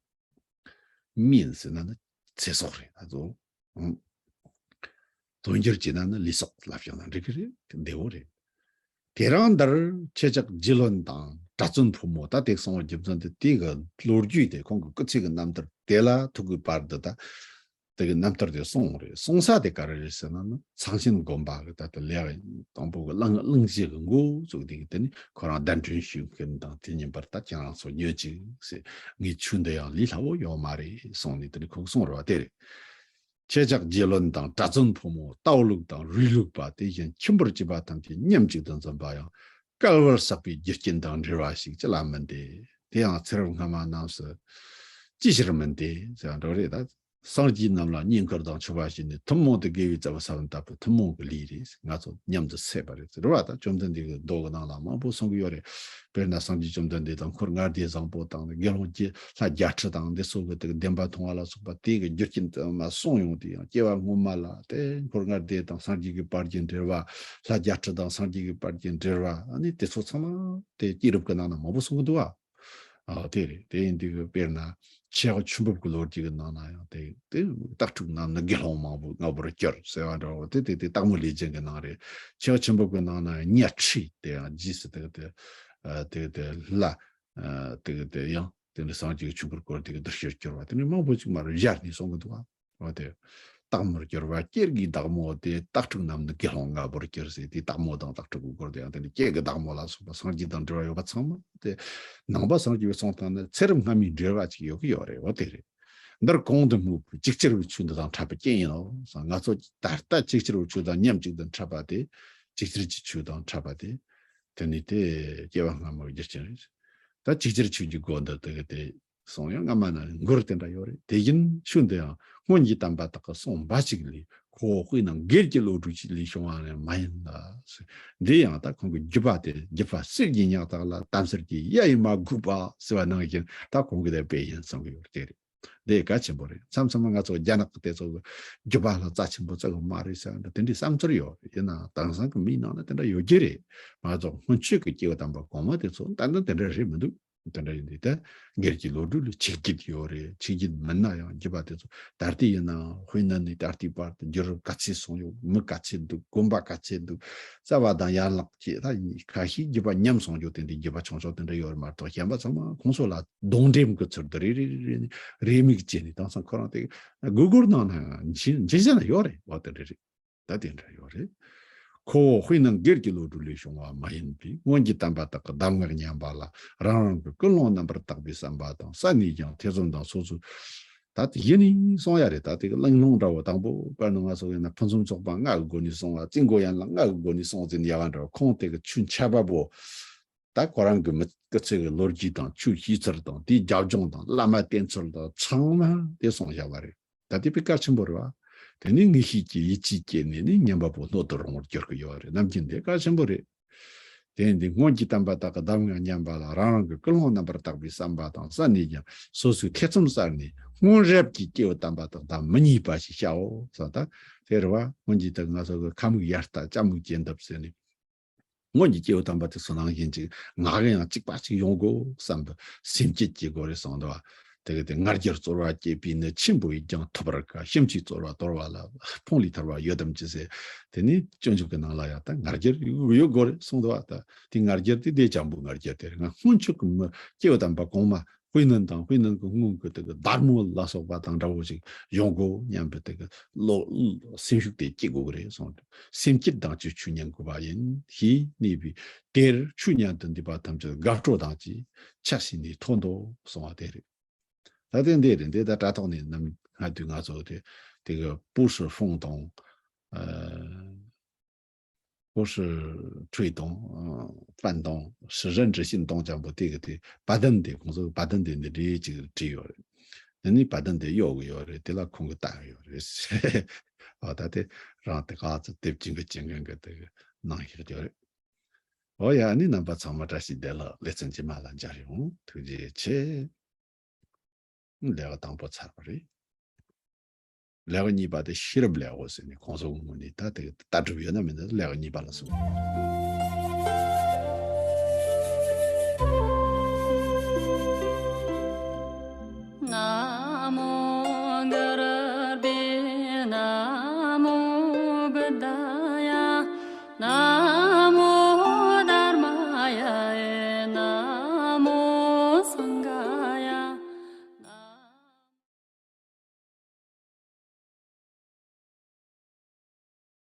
命་ཟེར་ན་ནི་ཚེ་སྲོག་རེད། ད་ཚོ། ཨང་། དོན་སྒྱུར་བྱས་ན་ནི་ལུས་སྲོག་ལབ་བྱུང་ན་འགྲིག་གི་རེད། བདེ་བོ་རེད། དེ་རིང་འདིར་ཁྱེད་ཅག་རྗེ་བློན་དང་གྲྭ་བཙུན་ཕོ་མོ། ད་དེ་གསུང་བའི་རྒྱུ་མཚན་དེ་དེ་གི་ལོ་རྒྱུས་དེ་ཁོང་གི་སྐུ་ཚེ་གི་རྣམ་ཐར་དེ་ལ་ཐུག་གི་བར་དུ་ད་དེ་གི་རྣམ་ཐར་དེ་གསུངས་རེད། གསུང་ས་དེ་ག་རེ་རེད་ཟེར་ན་ནི་ཚངས་ཆེན་དགོན་པ་གི་ད་ལྟ་ལས་དང་པོ་གི་གླིང་གླིང་རྗེ་གི་འགོ་བཙུགས་དེ་གི་དེ་ནི་ཁོ་རང་གདན་འདྲེན་ཞུ་མཁན་དང་དེ་ཉིན་པར་ད་ཁྱེད་རང་ཚོ་ཉོན་ཅིག་ཟེར། ངའི་ཆོས་འདི་ཡང་ལས་སླ་བོ་ཡོད་མ་རེད་གསུངས་ནས་དེ་ནི་ཁོ་གསུངས་རེད་བ། དེ་རེད། ཁྱེད་ཅག་རྗེ་བློན་དང་གྲྭ་བཙུན་ཕོ་མོ། ལྟ་བ་ལུགས་དང་རིགས་ལུགས་པ། དེ་བཞིན་ཁྱིམ་པར་སྐྱིད་པ་ཐམས་ཅད་མཉམ་གཅིག་ཏུ་འཛོམས་པ་ཡང་བསྐལ་པར་བསགས་པའི་རྒྱུ་རྐྱེན་དང་འབྲེལ་བ་ཞིག་ཅི་ལ་མིན་ཏེ། དེ་ཡང་ཚེ་རབས་སྔ་མ་རྣམས་སུ་ཅི་ཕྱིར་མིན་ཏེ་ཟེར་བ་འདྲ་རེད་ད། སངས་རྒྱས་རྣམས་ལ་བསྙེན་བཀུར་དང་མཆོད་པ་བྱས་ནས་ཐུན་མོང་དུ་དགེ་བའི་རྩ་བ་ཟབ་ཏུ་བཏབ་པའི་ཐུན་མོང་གི་ལས་རེད། ང་ཚོ་མཉམ་དུ་སད་པ་རེད། རེད་བ། ད་བཅོམ་ལྡན་འདས་ཀྱི་མདོ་གི་ནང་ལ་མང་པོ་གསུང་གི་ཡོད་རེད། དཔེར་ན་སངས་རྒྱས་བཅོམ་ལྡན་འདས་དང་འཁོར་ལྔ་སྡེ་བཟང་པོ་དང་དགེ་སློང་བརྒྱད་ལྷ་བརྒྱད་ཁྲི་དང་འདི་ཚོ་གི་དེ་གི་བདེན་པ་མཐོང་བ་ལ་སོགས་པ་དེ་གི་རྒྱུ་རྐྱེན་དུ་མ་གསུངས་ཡོང་དུས་ཡང་སྐྱེ་བ་སྔོན་མ་ལ་དེ་འཁོར་ལྔ་སྡེ་དང་སངས་རྒྱས་ཀྱི་བར་གྱི་འབྲེལ་བ། ལྷ་བརྒྱད་ཁྲི་དང་སངས་རྒྱས་ཀྱི་བར་གྱི་འབྲེལ་བ། ཨ་ནི་དེ་ཚོ་ཚང་མ་དེ་སྐྱེས་རབས་ཀྱི་ནང་ན་མང་པོ་གསུང་གི་འདུག་བ། ཨ་དེ་རེད། དེ་ཡིན་དུས་དཔེར་ན་ཆེ་བ་ཆོས་འབུབས་ཀྱི་ལོ་རྒྱུས་ཀྱི་ནང་ན་ཡང་དེ་དེ་སྟག་ཕྲུག་རྣམས་ནི་དགེ་སློང་མང་པོའི་རྔ་བོར་གྱུར་ཟེར་བ་འདྲ་བོ་དེ་དེ་དེ་སྟག་མོ་ལེའུ་བྱིན་གྱི་ནང་རེད། ཆེ་བ་ཆོས་འབུབས་ཀྱི་ནང་ན་གཉའ་ཁྲི་དེ་ཡང་རྗེས་སུ་དེ་དེ་ཨ་དེ་དེ་ལ་ཨ་དེ་དེ་ཡང་དེ་འདྲ་སངས་རྒྱས་ཀྱི་ཆོས་འཁོར་བསྐོར་དེ་གི་འདུ་ཤེས་གྱུར་བ་དེ་འདྲ་མང་པོ་ཅིག་མར་སྦྱར་ནས་གསུང་གི་འདུག་བ། འོ་དེ། སྟག་མོར་གྱུར་པ་སྐྱེ་དགུའི་བདག་མོ་དེ། སྟག་ཕྲུག་རྣམས་ནི་དགེ་སློང་རྔ་བོར་གྱུར་ཟེར་དེ་སྟག་མོ་དང་སྟག་ཕྲུག་གི་སྐོར་དེ་ཡང་དེ་ནི་སྐྱེ་དགུའི་བདག་མོ་ལ་སོགས་པ་སངས་རྒྱས་དང་འབྲེལ་བ་ཡོད་པ་ཚང་མ་དེ། ནང་པ་སངས་རྒྱས་པའི་གསུང་སྟངས་ནི་ཚེ་རབས་སྔ་མའི་འབྲེལ་བ་ཅིག་ཡོད་ཀྱི་ཡོད་རེད། འོ་དེ་རེད། འདིར་གོང་དུ་སྨོས་པའི་ཅིག་ཅར་བའི་ཆོས་འདི་དང་འཕྲད་པའི་རྐྱེན་ཡིན་ནོ། ང་ཚོ་ད་ལྟ་ཅིག་ཅར་བའི་ཆོས་དང་མཉམ་གཅིག་ཏུ་འཕྲད་པ་དེ། ཅིག་ཅར་གྱི་ཆོས་དང་འཕྲད་པ་དེ། དེ་ནི་དེ་སྐྱེ་བ་སྔ་མའི་རྒྱུ་རྐྱེན་རེད། ད་ཅིག་ཅར་ཆོས་ཀྱི་སྒོ་འདི་དེ་གི་དེ། གསུང་ཡང་སྔ་མ་ན་མགུར་དེ་འདྲ་ཡོད་རེད། དེ་བཞིན་ཆོས་འདི་ཡང་སྔོན་གྱི་དམ་པ་དག་གི་གསུང་འབའ་ཞིག་ལས། ཁོ་བོ་དཔེར་ན་སྒེར་གྱི་བློ་གྲོས་ཀྱི་ལས་བྱུང་བ་ནི་མ་ཡིན་ལ། འདི་ཡང་ད་ཁོང་གི་བརྒྱུད་པ་དེ་བརྒྱུད་པ་གསེར་གྱི་ཉག་ཐག་ལ་དམ་སེལ་གྱི་གཡའ་ཡིས་མ་སྒུག་པ་ཟེར་བ་ནང་བཞིན་ད་ཁོང་གི་དེ་དཔེ་ཡིན་གསུང་གི་ཡོད་རེད། དེ་རེད། འདི་གལ་ཆེན་པོ་རེད། མཚམས་མཚམས་ང་ཚོ་རྒྱ་ནག་གི་དེ་ཚོ་གི་བརྒྱུད་པ་ལ་རྩ་ཆེན་པོ་བརྩི་གི་མ་རེད་ཟེར་བ་འདྲ་དེ་འདྲའི་བསམ་ཚུལ་ཡོད་རེད། ཡིན་ནའང་དེང་སང་གི་མིའི་ནང་ན་དེ་འདྲ་ཡོད་ཀྱི་རེད། ང་ཚོ་སྔོན་ཆད་ཀྱི་སྐྱེས་བུ་དམ་པ་གོང་མ་དེ་ཚོ་ད་ལྟ་དེ་འདྲ་རེད་མི་འདུག་དེ་འདྲ་ཡིན་དུས་ད་སྒེར་གྱི་བློ་གྲོས་ལ་ཆིག་སྒྲིལ་ཡོད་རེད། ཆིག་སྒྲིལ་མིན་ན་ཡང་བརྒྱུད་པ་དེ་ཚོ་ད་ལྟ་ཡིན་ནའང་དཔེར་ན་ནས་ད་ལྟའི་བར་དུ་བརྒྱུད་རིམ་ག་ཚད་སོང་ཡོད། མི་ག་ཚད་འདུག་དགོན་པ་ག་ཚད་འདུག་རྩ་བ་དང་ཡན་ལག་ཅེས་ད་ཁ་ཤས་བརྒྱུད་པ་ཉམས་སོང་རྒྱུ་དེ་འདྲའི་བརྒྱུད་པ་ཆུང་ཆུང་དེ་འདྲ་ཡོད་རེད་མ་གཏོགས་གཞན་པ་ཚང་མ་ཁོང་ཚོ་ལ་གདོང་འགྲེམས་ཀྱི་ཚུལ་དུ་རེ་རེ་རེ་རེ་ནས་རེ་མིག་བྱས་ནས་དེང་སང་ཁོ་རང་དེ་གུ་གུལ་ནང་ན་འཇིག་འཇིག་ཟེར་ན་ཡོད་རེད། འོ་དེ་འདྲ་རེད། ད་དེ་འདྲ་ཡོད་རེད། ཁོ་བོ་དཔེར་ན་སྒེར་གྱི་བློ་གྲོས་ལས་བྱུང་བ་མ་ཡིན་པས་སྔོན་གྱི་དམ་པ་དག་གི་གདམས་ངག་ཉན་པ་ལ་རང་རང་གི་ཀུན་སློང་རྣམ་པར་དག་པའི་བསམ་པ་དང་བསམ་ནས་ཀྱང་ཐེ་ཚོམ་དང་སོ་སོའི་ད་དེ་གཞི་ནས་གསུང་ཡ་རེད། ད་དེ་གི་གླེང་སློང་འདྲ་བོ་དང་པོ་དཔེར་ན་ང་ཚོ་ཡིན་ན་ཕུན་སུམ་ཚོགས་པ་ལྔ་གི་སྒོ་ནས་གསུང་བ། རྩིས་འགོ་ཡན་ལག་ལྔ་གི་སྒོ་ནས་གསུང་ཟིན་ཡ་བ་འདྲ་བོ། ཁོང་དེ་གི་ཆོས་འཆད་པ་པོ་ད་ཁོ་རང་གི་མི་སྐུ་ཚེ་གི་ལོ་རྒྱུས་དང་ཆོས་བཤད་ཚུལ་དང་དེའི་རྒྱབ་ལྗོངས་དང་བླ་མ་བསྟེན་ཚུལ་དང་ཚང་མ་དེ་གསུང་བཞག་པ་རེད། ད་དེ་དཔེ་གལ་ཆེན་པོ་རེད་བ། དེ་ནི་ངེས་ཤེས་ཀྱི་ཡིད་ཆེས་སྐྱེས་ནས་ནི་ཉན་པ་པོ་སྣོད་དུ་རུང་བར་འགྱུར་གི་ཡོད་རེད། ནམ་རྒྱུན་དེ་གལ་ཆེན་པོ་རེད། དེ་ཡིན་དུས་སྔོན་གྱི་དམ་པ་དག་གི་གདམས་ངག་ཉན་པ་ལ་རང་རང་གི་ཀུན་སློང་རྣམ་པར་དག་པའི་བསམ་པ་དང་བསམ་ནས་ཀྱང་སོ་སོའི་ཐེ་ཚོམ་བསལ་ནས་སྔོན་རབས་ཀྱི་སྐྱེས་བུ་དམ་པ་དག་དང་མི་ཉེས་པ་ཞིག་བྱའོ་ཟེར། ད་དེ་རེད་བ། སྔོན་གྱི་དག་ང་ཚོ་གི་ཁ་མིག་ཡར་ལྟ་ལྕགས་མིག་གྱེན་ལྡབ་ཟེར་ནས། སྔོན་གྱི་སྐྱེས་བུ་དམ་པ་དེ་ཚོ་ནང་བཞིན་ཅིག་ང་གི་ཡང་གཅིག་པ་ཅིག་ཡོང་དགོས་བསམ་པའི་སེམས་བསྐྱེད་ཀྱི་སྒོ་རེད་གསུངས་འདུག་བ། དེ་གི་དེ་ང་རྒྱལ་རྩོལ་བ་བསྐྱེད་པས་ནི། ཆེན་པོ་ཡིས་ཀྱང་ཐོབ་པར་དཀའ། ཞིམ་གྱིས་རྩོལ་བ་དོར་བ་ལ། ཕུང་ལས་ཐར་བ་ཡོད་དམ་ཅི་ཟེར། དེ་ནི་སྤྱོད་འཇུག་གི་ནང་ལ་ཡང་ད་ང་རྒྱལ་ཡོད་དགོས་རེད་གསུངས་འདུག་བ། ད་དེ་ང་རྒྱལ་དེ་དེ་འཇམ་པོའི་ང་རྒྱལ་དེ་རེད། ང་སྔོན་ཆད་ཀྱི་མི་སྐྱེས་བུ་དམ་པ་གོང་མ་དཔེ་ནི་དང་དཔེ་ནི་གི་སྔོན་གྱི་དེ་གི་བདག་མོ་ལ་སོགས་པ་དང་འདྲ་བོ་ཞིག་ཡོང་དགོས་སྙམ་པའི་དེ་གི་བློ་སེམས་ཤུགས་དེ་སྐྱེ་དགོས་ཀྱི་རེད་གསུངས་འདུག་སེམས་བསྐྱེད་དང་བཅས་ཆོས་ཉན་དགོས་པ་ཡིན་ཞེས་སྨྲས་པས། དེར་ཆོས་ཉན་དུ་འདུས་པ་ཐམས་ཅད་དགའ་སྤྲོ་དང་བཅས་ཕྱག་ཕྱིས་ནས་ཐོག་མདོ་གསུང་བ་དེ་རེད། ད་དེ་འདི་རེད། འདི་ད་དྲ་ཐོག་ནས་ནམ་སྔ་དུས་ང་ཚོ་དེ་དེ་གི་པུ་ཧྲི་ཧྥུང་དང་ཨ། 不是吹动，嗯，翻动，是认知性动 ཅང་པོ་དེ་གི་དེ་བ་དན་དེ་ཁོང་ཚོ་བ་དན་དེ་འདི་འདྲའི་ཅིག་བྲིས་ཡོད་རེད། དེ་ནི་བ་དན་དེ་གཡོག་གི་ཡོད་རེད། དེ་ལ་ཁོང་གི་བཏགས་ཡོད་རེད། ཨ་ད་དེ་རང་དེ་ག་ཚོད་དེབ་ཅིག་གི་ཅིག་གི་གི་དེ་གི་ནང་བཞག་ཡོད་རེད། ཨོ་ཡ་ནི་རྣམ་པ་ཚང་མ་བཀྲ་ཤིས་བདེ་ལེགས། ལེ་ཚན་རྗེས་མ་ལ་མཇལ་ཡོང་། ཐུགས་རྗེ་ཆེ། ལས་ཀ་དང་པོ་ཚར་བ་རེད། ལས་ཀ་གཉིས་པ་དེ་ཤེས་རབ་ལས་འགོ་ཟེར་ནས་ཁོང་ཚོ་ངོས་ནས་ད་དེ་ལྟ་གྲུབ་ཡོད་ན་མེད་ན་ལས་ཀ་གཉིས་པ་ལ་སོང་།